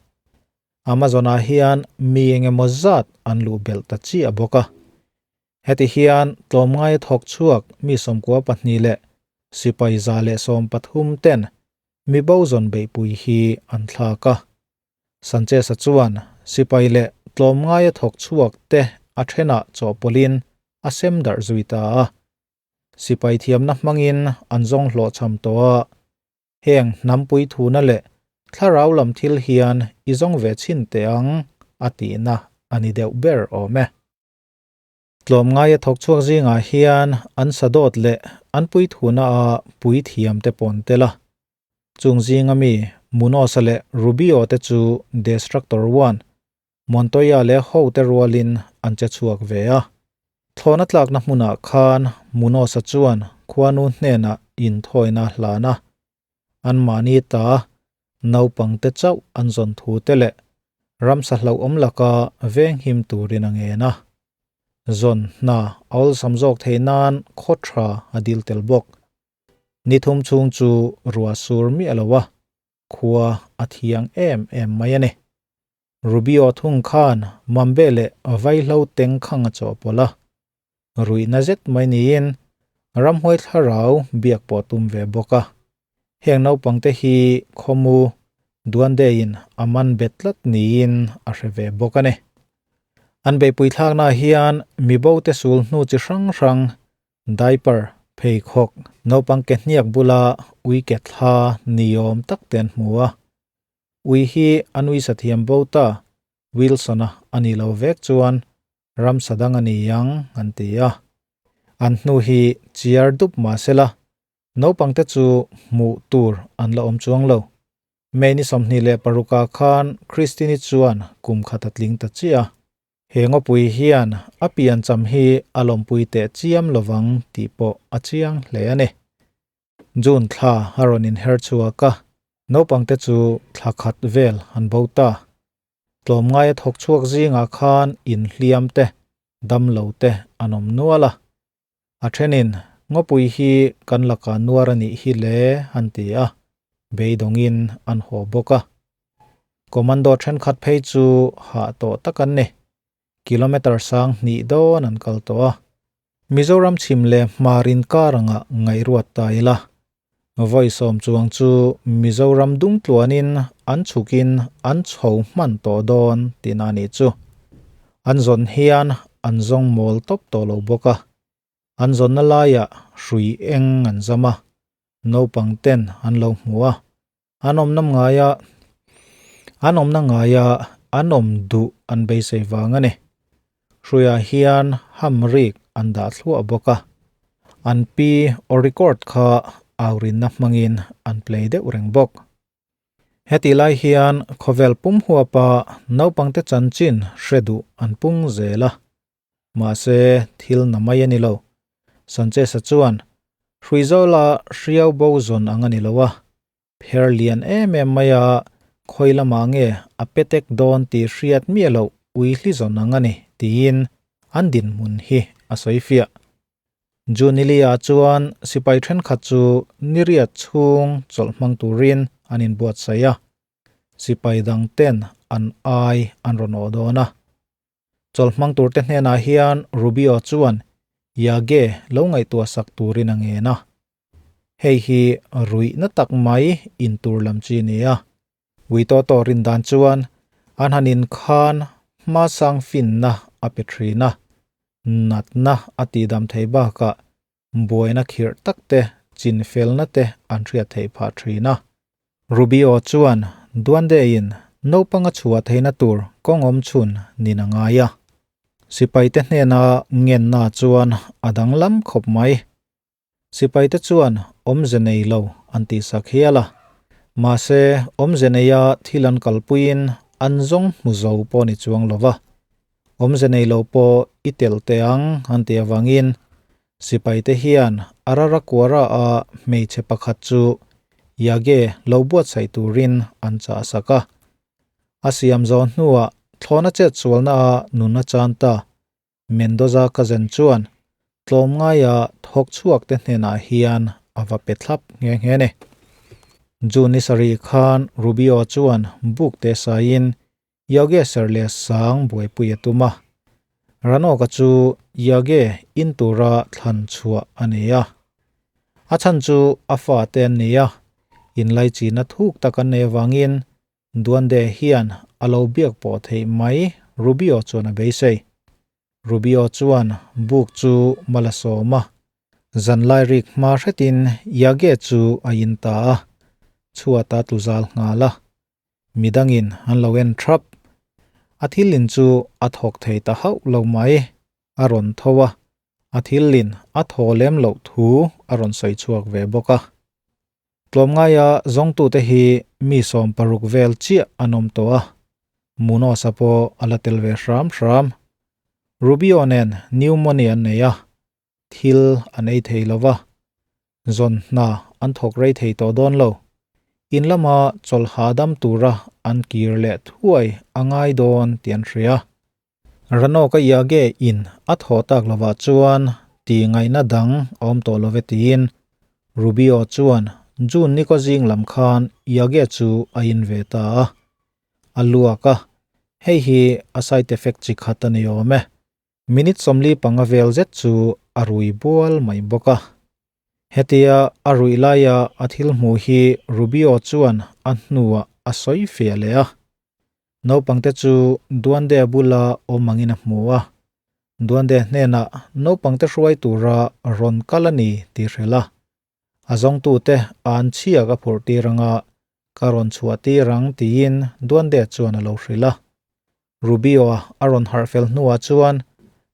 Amazon-ah hian mi engemaw zat an luh belh ta chiah bawk a. Heti hian tlawmngaia thawk chhuak mi 92 leh sipai 113 ten mi bo zawn beihpui hi an thlak a. Sanchez-a chuan sipai leh tlawmngaia thawk chhuak te a thenah chawhpawlhin a sem darh zui ta a. Sipai thiamna hmangin an zawng hlawhchham tawh a. Heng hnampui thuna leh thlarau lam thil hian i zawng ve chhin teh ang a tihna a ni deuh ber awm e. Tlawmngaia thawk chhuak zingah hian an sadawt leh an puithuna a puithiam te pawn tel a. Chung zinga mi Munoz-a leh Rubio te chu Destructor One, Montoya leh ho te rualin an che chhuak ve a. Thlawhna tlakna hmunah khan Munoz-a chuan khuanu hnenah inthawina a hlan a. Anmahni ta naupang te chauh an zawn thu te leh ramsa hlauhawm laka venghim turin a ngen a. Zawn hna a awlsam zawk theih nan khaw tha a dil tel bawk. Ni thum chhung chu ruah sur miah lo a, khua a thiang em em mai a ni. Rubio thung khan Mambe leh Vaihlo teng khang a chawhpawlh a. Ruihna zet mai niin ramhuai thlarau biak pawh tum ve bawk a. Heng naupangte hi khawmu Duandeiin a man bet tlat niin a hre ve bawk a ni. An beihpui thlaknaah hian mibote sul hnu chi hrang hrang, diaper, pheikhawk, naupang ke hniak bula ui ke thla niawm tak te an hmu a. Ui hi a nui sathiam bo ta, Wilson-a a ni lo vek chuan ramsa dang a ni ang an ti a. An hnu hi chiar dup mah sela, naupangte chu hmuh tur an la awm chuang lo. May ni 26 ah khan Christine-i chuan kum khat a tling ta chiah a. He ngawpui hian a piancham hi a lawmpui teh chiam lovang tih pawh a chiang hle a ni. June thla a rawn inher chhuak a, naupangte chu thla khat vel an bo ta. Tlawmngaia thawk chhuak zingah khan inhliam te, damlo te an awm nual a. A thenin, Ngawpui hi kan lakah nuar a nih hi le an ti a, beidawngin an haw bawk a. Commando thenkhat phei chu hah tawh tak an ni. Kilometre sang hnih dawn an kal tawh a. Mizoram chhim leh hmar inkar anga ngaihruat ta ila. Vawi sawm chuang chu Mizoram dung tluanin an chhukin an chho hman tawh dawn tihna a nih chu. An zawn hian an zawng mawl tawp tawh lo bawk a. An zawnna laiah hrui eng an zam a, naupang ten an lo hmu a. An awmna ngaia an awmna ngaia an awm duh an beisei vang a ni. Hruiah hian hamrik an dah thluah bawk a. An pi aw record kha aurinna hmangin an play deuh reng bawk. Hetih lai hian khawvel pum huapa naupangte chanchin hre duh an pung zel a. Mahse, thil na mai a ni lo. Sanchez-a chuan, Hruizawla hriau bo zawn ang a ni lo a, pher lian em em mai a, khawi lamah nge a petek dawn tih hriat miah loh ui hli zawn ang a ni, tiin an dinhmun hi a sawi fiah. Junilia chuan sipai thenkhat chu niriat chhung chawlh hmang turin an inbuatsaih a, sipai dang ten an ai an rawn awh dawn a. Chawlh hmang turte hnenah hian Rubio chuan Yage lo ngaihtuah sak turin a ngen a. Hei hi ruihna tak mai in tur lam chi a ni a. Witoto rin dan chuan an han inkhan hmasang finna a pe thin a, natna a tihdam thei bakah buaina khirh tak te, chinfelna te an hriat theih phah thin a. Rubio chuan Duandein naupang a chhuah theihna tur kawng awm chhun nin a ngai a. Sipaite hnena ngenna chuan a danglam khawp mai. Sipaite chuan awmze nei lo an tihsak hial a, mahse awmze neia thil an kalpuiin an zawng hmu zo pawh ni chuang lo va, awmze nei lo pawh i tel teh ang an tih avangin sipaite hian Araraquara-a hmeichhe pakhat chu Yage lo buatsaih turin an chahsak a. A siam zawh hnuah thlawhna chetsualnaah nun a chan ta. Mendoza cousin chuan tlawmngaia thawk chhuak te hnenah hian a va pe thlap nghe nghe ni. June ni sarih khan Rubio chuan buk te saiin Yage ser leh sang buaipui a tum a. Ranoka chu Yage in tura thlan chhuah a ni a. A chhan chu a fate an ni a, inlaichina thuk tak an nei avangin Duande hian a lo biak pawh theih mai Rubio chuan a beisei. Rubio chuan buk chu mal a sawm a, zanlai rik hma hretin Yage chu a in ta a, chhuat a tlu zal nghal a. Midangin an lo en thap. A thil in chu a thawk thei ta hauh lo mai, a rawn tho a, a thil in a thaw lem loh thu a rawn sawi chhuak ve bawk a. Tlawmngaia zawngtute hi mi 60 vel chiah an awm tawh a, Munoz-a pawh a la tel ve hram hram. Rubio nen pneumonia an nei a, thil an ei thei lo va, zawn hna an thawk rei thei tawh dawn lo. In lama chawlh hahdam tura an kir leh thuai a ngai dawn tih an hria. Ranoka Yage in a thaw tak lovah chuan tih ngaihna dang a awm tawh love tiin Rubio chuan June ni kaw zing lam khan Yage chu a in ve ta a. A luak a, hei hi a side effect chi khat a ni awm e. Minute 45 vel zet chu a rui bual mai bawk a. Hetia a ruih laia a thil hmuh hi Rubio chuan a hnuah a sawi fiah leh a. Naupangte chu Duande bula awm angin a hmu a, Duande hnenah naupangte hruai tura rawn kal a ni tih hrilh a. A zawngtute an chhia ka phurh tir anga ka rawn chhuah tir ang tiin Duande chuan a lo hrilh a. Rubio-a a rawn harh fel hnuah chuan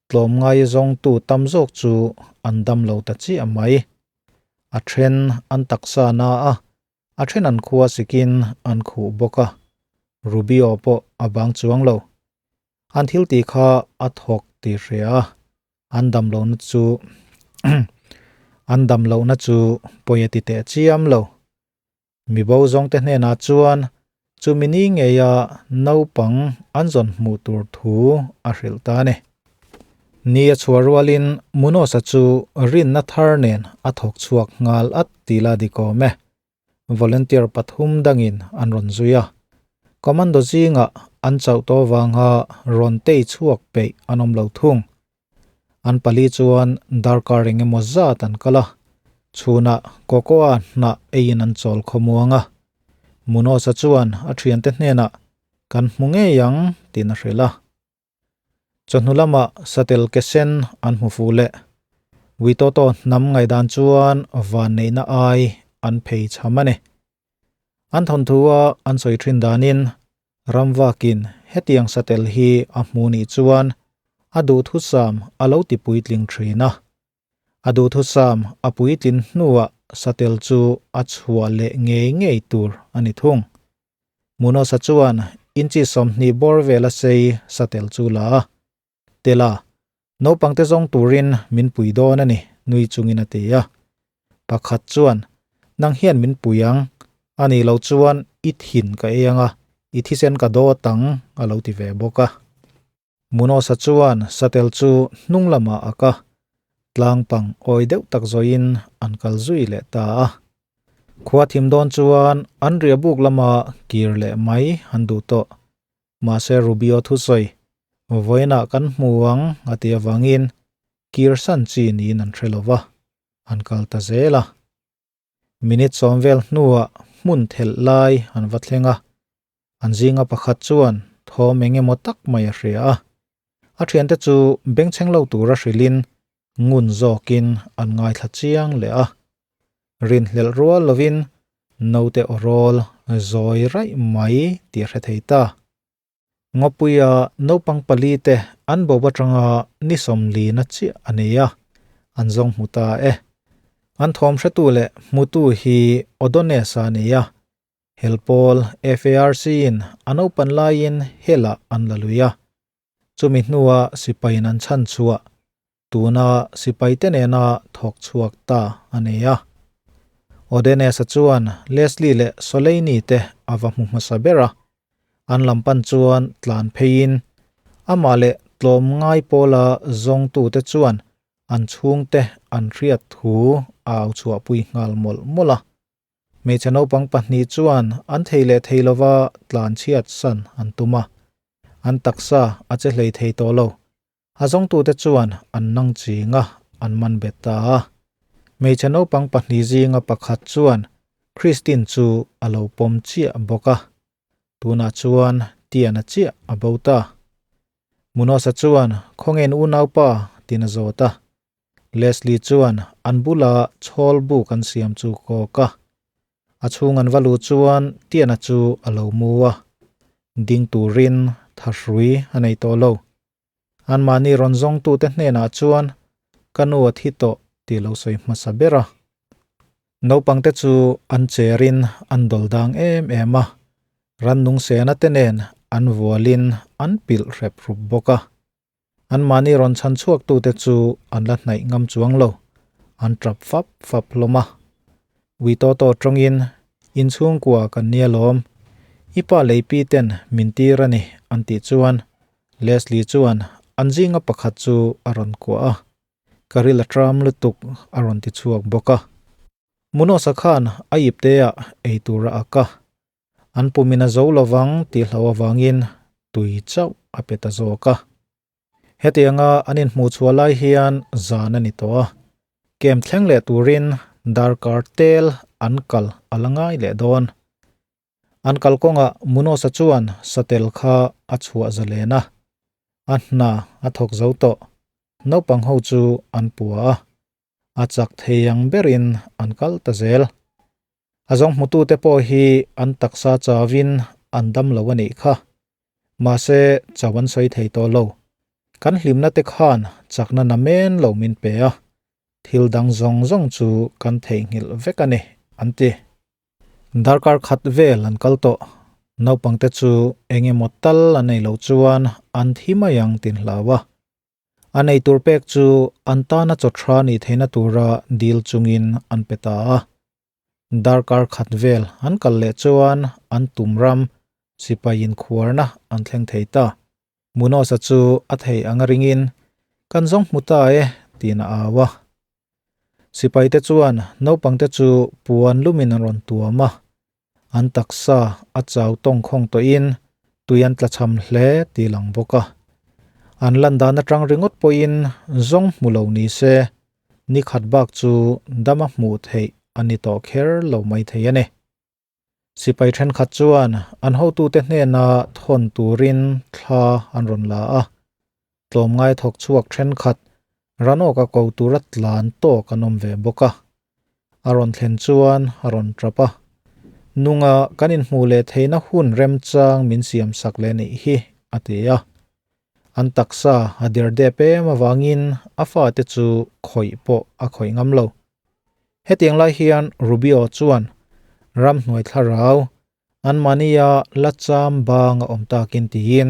tlawmngai zawngtu tam zawk chu an dam lo ta chiah mai. A then an taksa na a, A then an khua sikin an khuh bawk a, Rubio pawh a bang chuang lo. An thil tih kha a thawk tih hria a, an dam lohna chu an dam lohna chu pawi a ti teh chiam lo. Mibo zawngte hnenah chuan chumi ni ngeia naupang an zawn hmuh tur thu a hrilh ta a ni. Ni a chhuah rualin Munoz-a chu rinna thar nen a thawk chhuak nghal at tih la dik awm e. Volunteer pathum dangin an rawn zui a. Commando zingah an chauh tawh vanga rawn tei chhuak peih an awm lo thung. An pali chuan darkar eng emaw zat an kal a, chhunah Cocoa hnah eiin an chawl khawmuang a. Munoz-a chuan a thiante hnenah, Kan hmu ngei ang, tiin a hrilh a. Chawhnu lamah satel ke sen an hmu fuh leh. Witoto hnam ngaihdan chuan vanneihna ai an phei cham a ni. An thawnthua an sawi thin danin Ramvakin hetiang satel hi a hmu nih chuan a duhthusam a lo ti puitling thin a. A duhthusam a puitlin hnuah satel chu a chhuah leh ngei ngei tur a ni thung. Munoz-a chuan inchi 20 bawr vela sei satel chu la a. Tela, naupangte zawng turin min pui dawn a ni, nui chungin a ti a. Pakhat chuan, Nang hian min pui ang, a nih loh chuan i thin ka ei ang a, i thisen ka dawt ang, a lo ti ve bawk a. Munoz-a chuan satel chu hnung lamah a ka, tlang pang awi deuh tak zawiin an kal zui leh ta a. Khua thim dawn chuan an riah buk lama kir leh mai an duh tawh. Mahse Rubio thusawi, Vawiinah kan hmu ang a ti avangin kir san chi niin an hre lo va, an kal ta zel a. Minute 10 vel hnuah hmun thelh lai an va thleng a, an zinga pakhat chuan thawm eng emaw tak mai a hria a. A thiante chu bengchheng lo tura hrilhin ngun zawkin an ngaithla chiang leh a. Rinhlelh rual lovin naute aw rawl zawi raih mai tih a hre thei ta. Ngawpuia naupang pali te an bo atanga ni 40 na chiah a nei a, an zawng hmu ta e. An thawm hretu leh hmutu hi Odones-a a ni a, Helpawl FARC-in a naupan laiin Hel-ah an la lui a. Chumi hnua sipaiin an chhan chhuah, tuna sipaite nena thawk chhuak ta a ni a. Odenes-a chuan Leslie leh Soleini te a va hmu hmasa ber a, an lam pan chuan tlan pheiin amah leh tlawmngai pawla zawngtute chuan an chhungte an hriat thu a au chhuahpui nghal mawlh mawlh a. Hmeichhe naupang pahnih chuan an thei leh thei lova tlan chhiat san an tum a, an taksa a che hlei thei tawh lo. A zawngtute chuan an nang ching a, an man bet ta a. Hmeichhe naupang pahnih zinga pakhat chuan Christine chu a lo pawm chiah bawk a. Tunah chuan Tiana chiah a bo ta. Munosa chuan, Khawngein unaupa? tiin a zawt a. Leslie chuan an bula chhawl buk an siam chu kawk a. A chhung an va luh chuan Tiana chu a lo mu a. Ding turin thahrui a nei tawh lo. Anmahni rawn zawngtute hnenah chuan ka nu a thi tawh tih lo sawi hmasa ber a. Naupangte chu an cherin an dawl dang em em a, rannung sena te nen an vualin an pilh hrep hrup bawk a. Anmahni rawn chhan chhuaktute chu an la hnaih ngam chuang lo, an tap fap fap hlawm a. Ui tawh tawh tawngin, Inchhungkua kan nia lawm, i pa lei pi ten min tir a ni an tih chuan Leslie chuan an zinga pakhat chu a rawn kuah a, Ka ril a tram lutuk a rawn ti chhuak bawk a. Munosa khan a ipteah ei tur a ak a, an pumin a zo lovang tih hlo avangin tui chauh a pe ta zawk a. Hetianga an inhmuh chhuah lai hian zan a ni tawh a, camp thleng leh turin darkar tel an kal a la ngai leh dawn. An kalkawngah Munosa chuan satel kha a chhuah zalen a, a hna a thawk zo tawh. Naupang ho chu an pua a, a chak thei ang berin an kal ta zel. A zawng hmutute pawh hi an taksa chauin an dam lo a nih kha. Mahse, chau an sawi thei tawh lo. Kan hlimna te khan chakna namen lo min pe a, thil dang zawng zawng chu kan theihnghilh vek a ni, an ti. Darkar khat vel an kal tawh. Naupangte chu eng emaw tal an ei loh chuan an thi mai ang tin hlau a. An ei tur pek chu an tana chaw tha nih theihna tura dil chungin an pe ta a. Darkar khat vel an kal leh chuan an tum ram sipai inkhuarna an thleng thei ta. Munoz-a chu a thei anga ringin, Kan zawng hmu ta e, tiin a au a. Sipaite chuan naupangte chu puan lumin an rawn tuam a, an taksa a chau tawng khawng tawhin tui an tlachham hle tih lang bawk a. An lan dan atang ringawt pawhin zawng hmu lo ni se, ni khat bak chu dama hmuh theih a ni tawh kher lo mai thei a ni. Sipai thenkhat chuan an hotute hnena thawn turin thla an rawn la a, tlawmngai thawk chhuak thenkhat ranawka ko tura tlan tawk an awm ve bawk a. A rawn thlen chuan a rawn tap a, Nunga kan inhmuh leh theihna hun remchang min siam sak leh nih hi, a ti a. An taksa a derdep em avangin a fate chu khawih pawh a khawih ngam lo. Hetiang lai hian Rubio chuan ramhnuai thlarau anmahnia la cham bang a awm takin tiin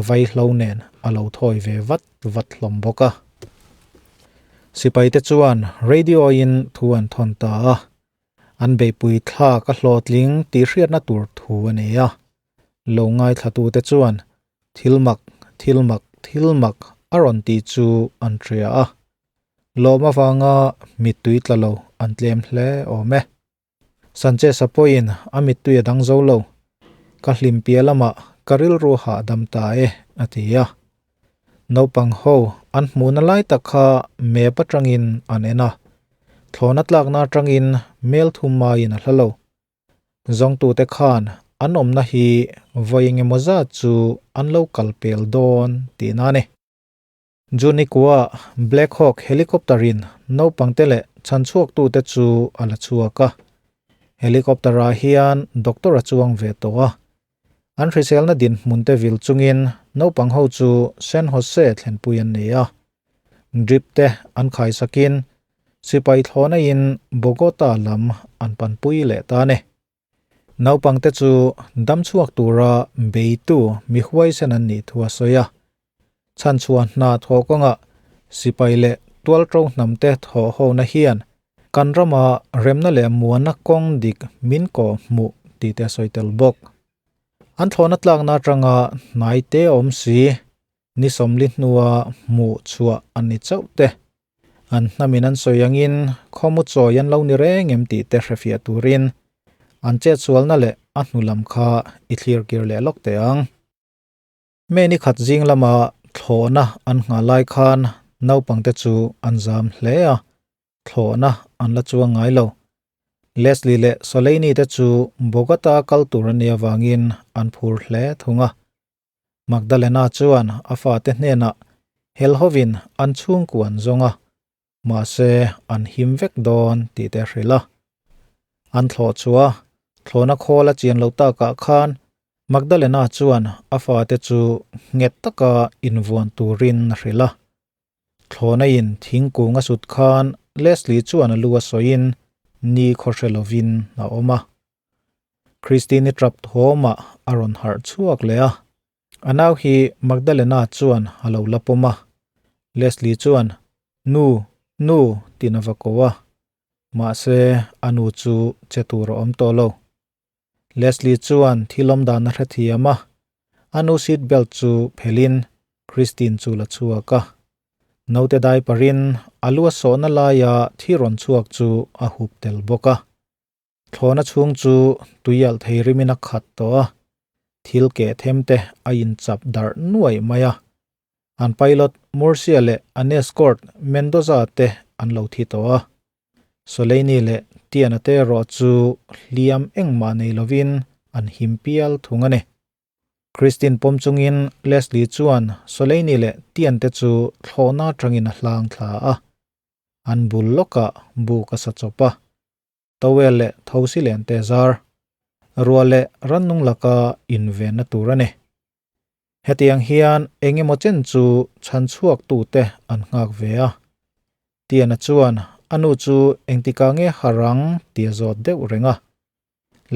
vaihlo nen a lo thawi ve vat vat hlawm bawk a. Sipaite chuan radio-in thu an thawn ta a, an beihpui thlak a hlawhtling tih hriatna tur thu a nei a. Lo ngaithlatute chuan thil mak, thil mak, thil mak a rawn tih chu an hria a. Lawm avanga mittui tla lo an tlem hle awm e. Sanchez-a pawhin a mittui a dang zo lo. Ka hlim piah lamah ka rilru hahdam ta e, a ti a. Naupang ho an hmuhna lai tak kha map atangin an en a. Thlawhna tlakna atangin mel thum maiin a hla lo. Zawngtute khan an awmna hi vawi engemaw zat chu an lo kal pel dawn tihna a ni. Junikua Black Hawk helicopter-in naupangte leh chhanchhuaktute chu a la chhuak a. Helicopter-ah hian doctor a chuang ve tawh a. An hriselna dinhmunte vil chungin naupang ho chu San Jose thlenpui an ni a. Drip te an khaisakin. Sipai thlawhna in Bogota lam an panpui leh ta a ni. Naupangte chu damchhuak tura beitu mi huaisen an nih thu a sawi a. Chhanchhuah hna thawh kawngah sipai leh tualṭo hnamte thawh hona hian kan rama remna leh muanna kawng dik min kawh hmuh tih te a sawi tel bawk. An thlawhna tlakna atanga hnaite a awm si, ni 40 hnua hmuh chhuah an ni chauh te. An hnamin an sawi angin khawmu chawi an lo ni reng em tih te hrefiah turin an chetsualna leh a hnu lam kha i thlir kir leh lawk teh ang. May ni khat zing lama thlawhna an nghah lai khan naupangte chu an zam hle a, thlawhna an la chuang ngai lo. Leslie leh Soleini te chu Bogota kal tur an nih avangin an phur hle thung a. Magdalena chuan a fate hnenah helhovin an chhungkua an zawng a, mahse an him vek dawn tih te a hrilh a. An thlawh chhuah a, thlawhna khawl a chian loh takah khan Magdalena chuan a fate chu nghet taka invuan turin a hrilh a. Thlawhna in thingkung a sut khan Leslie chuan a lu a sawiin ni khaw hre lovin a awm a. Christine-i trap thawmah a rawn harh chhuak leh a. A nau hi Magdalena chuan a lo la pawm a. Leslie chuan, Nu, nu, tiin a va ko a. Mahse, a nu chu che tur a awm tawh lo. Leslie chuan thil awm dan a hrethiam a, a nu seat belt chu phelhin Christine chu la chhuak a. Naute diaper-in a lu a sawhna laia thi rawn chhuak chu a hup tel bawk a. Thlawhna chhung chu tuialh thei rimin a khat tawh a, thil keh them te a inchap darh nuaih mai a. An pilot Murcia leh an escort Mendoza te an lo thi tawh a. Soleini leh Tiana te erawh chu hliam engmah nei lovin an him pial thung a ni. Christine pawm chungin Leslie chuan Soleini leh Tian te chu thlawhna atangin a hlang thla a. An bul lawkah buk a sa chawp a. Towel leh thosi len te zar, ruah leh rannung laka invenna tur a ni. Hetiang hian eng emaw chen chu chhan chhuaktute an nghak ve a. Tiana chuan a nu chu engtikah nge harang ti a zawt deuh reng a.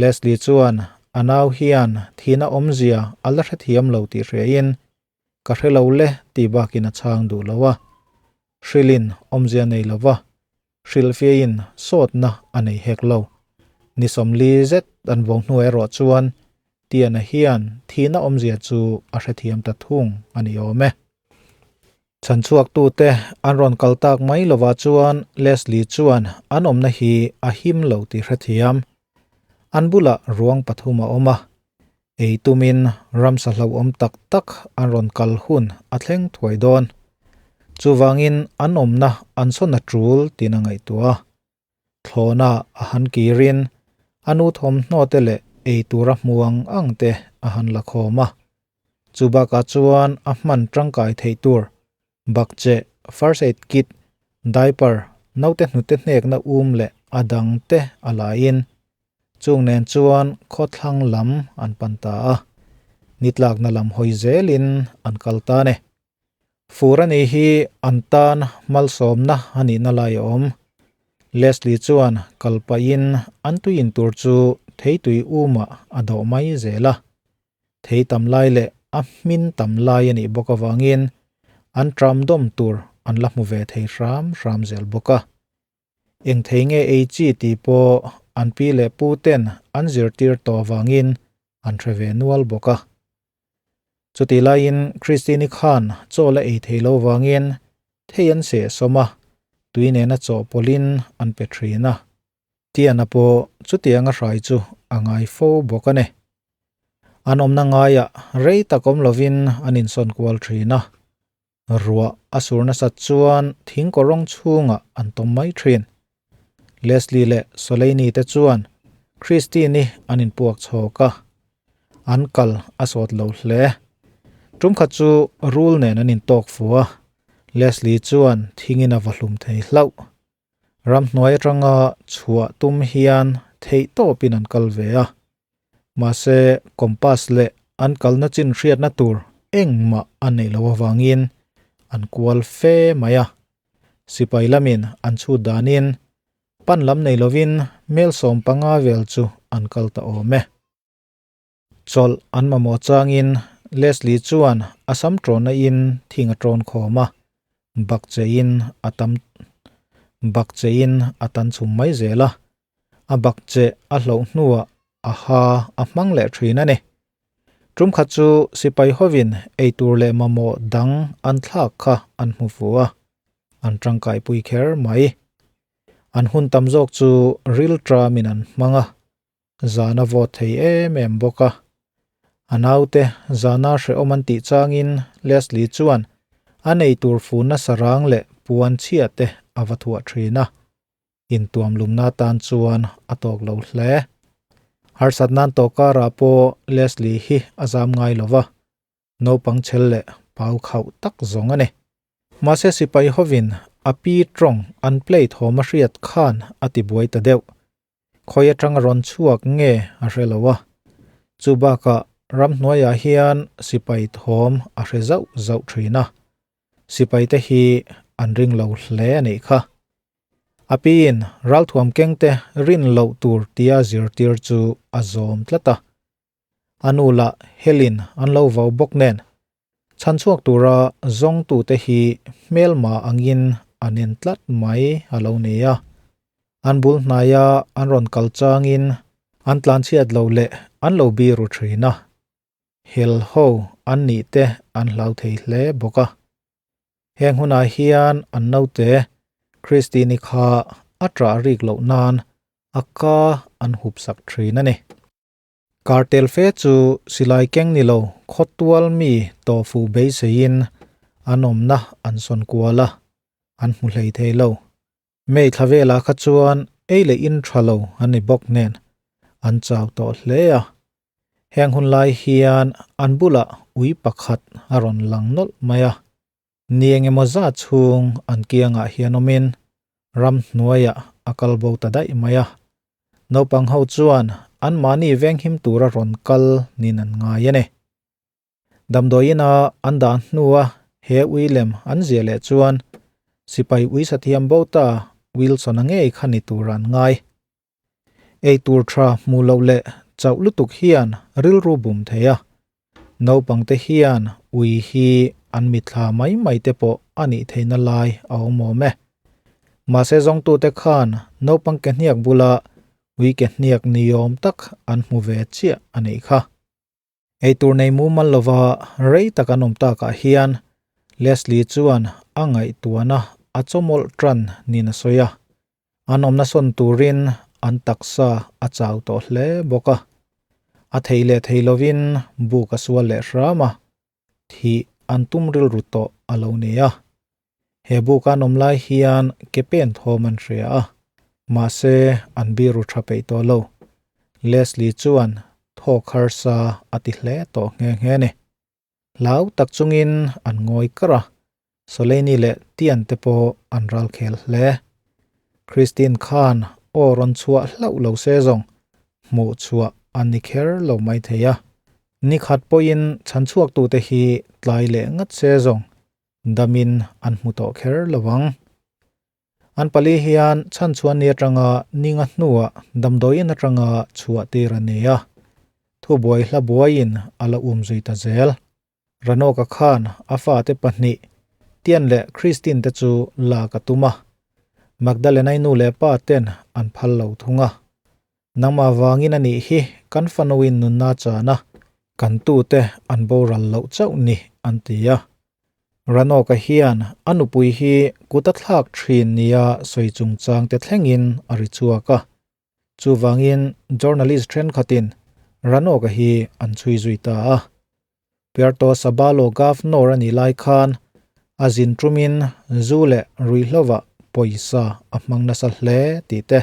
Leslie chuan a nau hian thihna awmzia a la hrethiam lo tih hriain, Ka hre lo le tih bakin a chhang duh lo a. Hrilhin awmzia nei lo va, hrilhfiahin sawtna a nei hek lo. Ni 40 zet an vawng hnu erawh chuan Tiana hian thihna awmzia chu a hrethiam ta thung a ni awm e. Chhanchhuaktute an rawn kal tak mai lovah chuan Leslie chuan an awmna hi a him lo tih hrethiam. An bulah ruang pathum a awm a, ei tumin ramsa hlauhawm tak tak an rawn kal hun a thleng thuai dawn. Chuvangin an awmna an sawn a tul tiin a ngaihtuah a. Thlawhna a han kirin a nu thawmhnaw te leh ei tura hmu ang ang te a han la khawm a. Chu bakah chuan a hman tangkai theih tur bakcheh, first aid kit, diaper, naute hnute hnekna um leh a dang te a la in chung nen chuan khawthlang lam an pan ta a. Ni tlakna lam hawi zelin an kal ta a ni. Fur a nih hi an tan malsawmna a nihna lai a awm. Leslie chuan kal pahin an tui in tur chu theitui umah a dawh mai zel a. Thei tam lai leh a hmin tam lai a nih bawk avangin an tram dawm tur an la hmu ve thei hram hram zel bawk a. Eng thei nge ei chi tih pawh an pi leh pu ten an zirtir tawh avangin an hre ve nual bawk a. Chutih laiin Christine-i khan chaw la ei thei lo vangin thei an seh sawm a, tui nena chaw pawlhin an pe thin a. Tiana pawh chutianga hrai chu a ngai fo bawk a ni. An awmna ngaiah rei tak awm lovin an insawn kual thin a. Ruah a sur nasat chuan thing kawrawng chhungah an tawm mai thin. Leslie leh Soleini te chuan Christine-i an inpuak chhawk a, an kal a sawt lo hle. Tumkhat chu rul nen an intawk fu a, Leslie chuan thingin a va hlum thei hlauh. Ramhnuai atanga chhuah tum hian theih tawpin an kal ve a, mahse compass leh an kalna chin hriatna tur engmah a neih loh avangin an kual fe mai a. Sipai lamin an chhut danin pan lam nei lovin mel 15 vel chu an kal ta awm e. Chawlh an mamawh changin Leslie chuan a sam ṭawnna in thing a ṭawn khawm a, bakcheiin a tam bakcheiin a tan chhum mai zel a. A bakcheh a hloh hnuah a ha a hmang leh ṭhin a ni. Ṭum khat chu sipai hovin eitur leh mamawh dang an thlak kha an hmu fuh a, an ṭangkaipui kher mai. An hun tam zawk chu ril ṭamin an hmang a, zan a vawt thei em em bawk a. A naute zana hrehawm an tih changin Leslie chuan a neitur funa sarang leh puan chhia te a va thuah thin a. Intuam lumna tan chuan a tawk lo hle. Harsat nan tawh karah pawh Leslie hi a zam ngai lo va, naupang chhel leh pau khauh tak zawng a ni. Mahse sipai hovin a pi tawng an play thawm a hriat khan a ti buai ta deuh. Khawi atanga rawn chhuak nge a hre lo a. Chu bakah ramhnuaiah hian sipai thawm a hre zauh zauh thin a. Sipai te hi an ring lo hle a nih kha. A piin ralthuam kengte rin loh tur tia zirtir chu a zawm tlat a. A nu lah Helen an lo vau bawk nen. Chhanchhuak tura zawngtute hi hmelma angin an en tlat mai a lo ni a. An bul hnaia an rawn kal changin an tlanchhiat lo leh an lo biru thin a. Hel ho an nih te an hlau thei hle bawk a. Heng hunah hian an naute Christine-i kha a ṭah rik loh nan a ka an hup sak thin a ni. Kartel fe chu silai keng ni lo khawtual mi tofu beiseiin an awmna an sawn kual a, an hmu hlei thei lo. May thla velah kha chuan ei leh in tha lo an ni bawk nen an chau tawh hle a. Heng hun lai hian an bulah ui pakhat a rawn lang nawlh mai a. Ni engemaw zat chhung an kiangah hian awmin ramhnuaiah a kal bo ta daih mai a. Naupang ho chuan anmahni venghim tura rawn kal nin an ngai a ni. Damdawiin a an dah hnua he ui lem an ziah leh chuan sipai ui sathiam bo ta Wilson-a ngei kha ni tur an ngai. Ei tur tha hmuh loh leh chauh lutuk hian rilru bum thei a. Naupangte hian ui hi an mitthla mai mai te pawh a nih theihna lai a awm awm e. Mahse zawngtute khan naupang ke hniak bula ui ke hniak ni awm tak an hmu ve chiah a nih kha. Eitur nei mumal lova rei tak an awm takah hian Leslie chuan a ngaihtuahna a chawmawlh tan niin a sawi a. An awmna sawn turin an taksa a chau tawh hle bawk a. A thei leh thei lovin buk a sual leh hram a, thih an tum rilru tawh a lo ni a. He buk an awm lai hian ke pen thawm an hria a, mahse an biru tha peih tawh lo. Leslie chuan thawk harsa a ti hle tawh nghe nghe a ni. Hlau tak chungin an ngawi kar a, Soleini leh Tian te pawh an ral khel hle. Christine khan aw rawn chhuah hlauh lo se zawng hmuh chhuah an ni kher lo mai thei a. Ni khat pawhin chhanchhuaktute hi tlai leh ngat se zawng damin an hmu tawh kher lo ang. An pali hian chhanchhuan ni atanga ninga hnuah damdawiin atanga chhuah tir a ni a, thubuai hla buaiin a la um zui ta zel. Ranoka khan a fate pahnih, Tian leh Christine te chu lak a tum a, Magdalenai nu leh pa ten an phal lo thung a. Nangmah vangin a nih hi kan fanoin nunna chan a, kan tute an boral loh chauh ni an ti a. Ranoka hian a nupui hi kut a thlak thin nia sawi chungchang te thlengin a ri chhuak a. Chuvangin journalist thenkhatin Ranoka hi an chhui zui ta a. Puerto Sabalo Governor a nih lai khan a zin tumin zu leh ruihhlovah pawisa a hmang nasa hle tih te.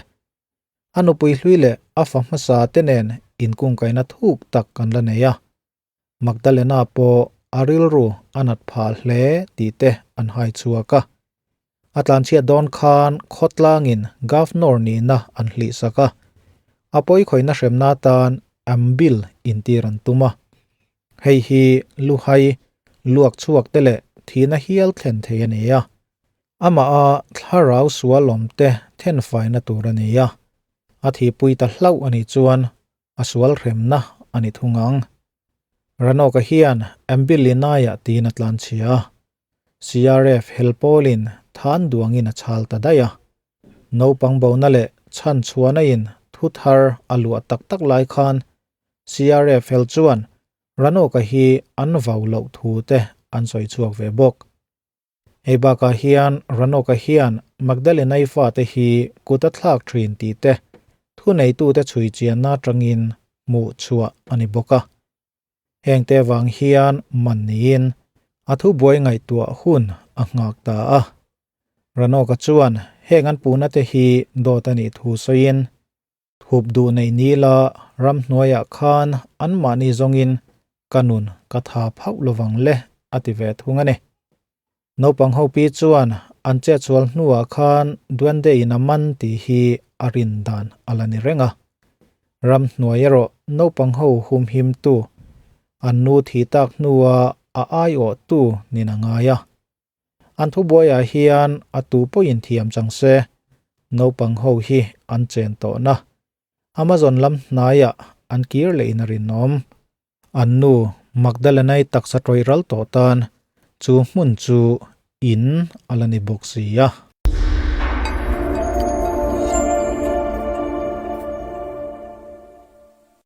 A nupui hlui leh a fa hmasa te nen inkungkaihna thuk tak kan la nei a. Magdalena pawh a rilru a nat phah hle tih te an hai chhuak a. A tlanchhiat dawn khan khawtlangin Governor nihna an hlih sak a, a pawikhawihna hremna atan Ambil intir an tum a. Hei hi luhai, luak chhuak te leh thihna hial thlen thei a ni a. Amah a thlarau sual awm te thenfaina tur a ni a, a thihpui ta hlauh a nih chuan a sual hremna a ni thung ang. Ranawka hian Ambilinaya tiin a tlanchhia a, CRF helpawlin than duangin a chhal ta daih a. Naupang bona leh chhan chhuahna in thu thar a luah tak tak lai khan CRF hel chuan Ranawka hi an vau loh thu te an sawi chhuak ve bawk. Hei bakah hian Ranawka hian Magdalena-i fate hi kut a thlak thin tih te thuneitute chhui chianna atangin hmuh chhuah a ni bawk a. Hengte vang hian man niin a thubuai ngaihtuah hun a nghak ta a. Ranawka chuan heng an puhna te hi dawt a nih thu sawiin Thup duh nei ni la, ramhnuaiah khan anmahni zawngin ka nun ka tha phauh lovang le, a ti ve thung a ni. Naupang ho pi chuan an chetsual hnuah khan Duende in a man tih hi a rin dan a la ni reng a. Ramhnuai erawh naupang ho humhimtu, an nu thih tak hnua a aiawhtu nin a ngai a. An thubuaiah hian a tu pawhin thiam chang se, naupang ho hi an chen tawhna Amazon lam hnaiah an kir leh in a rinawm. An nu Magdalenai taksa tawih ral tawh tan chu hmun chu in a la ni bawk si a.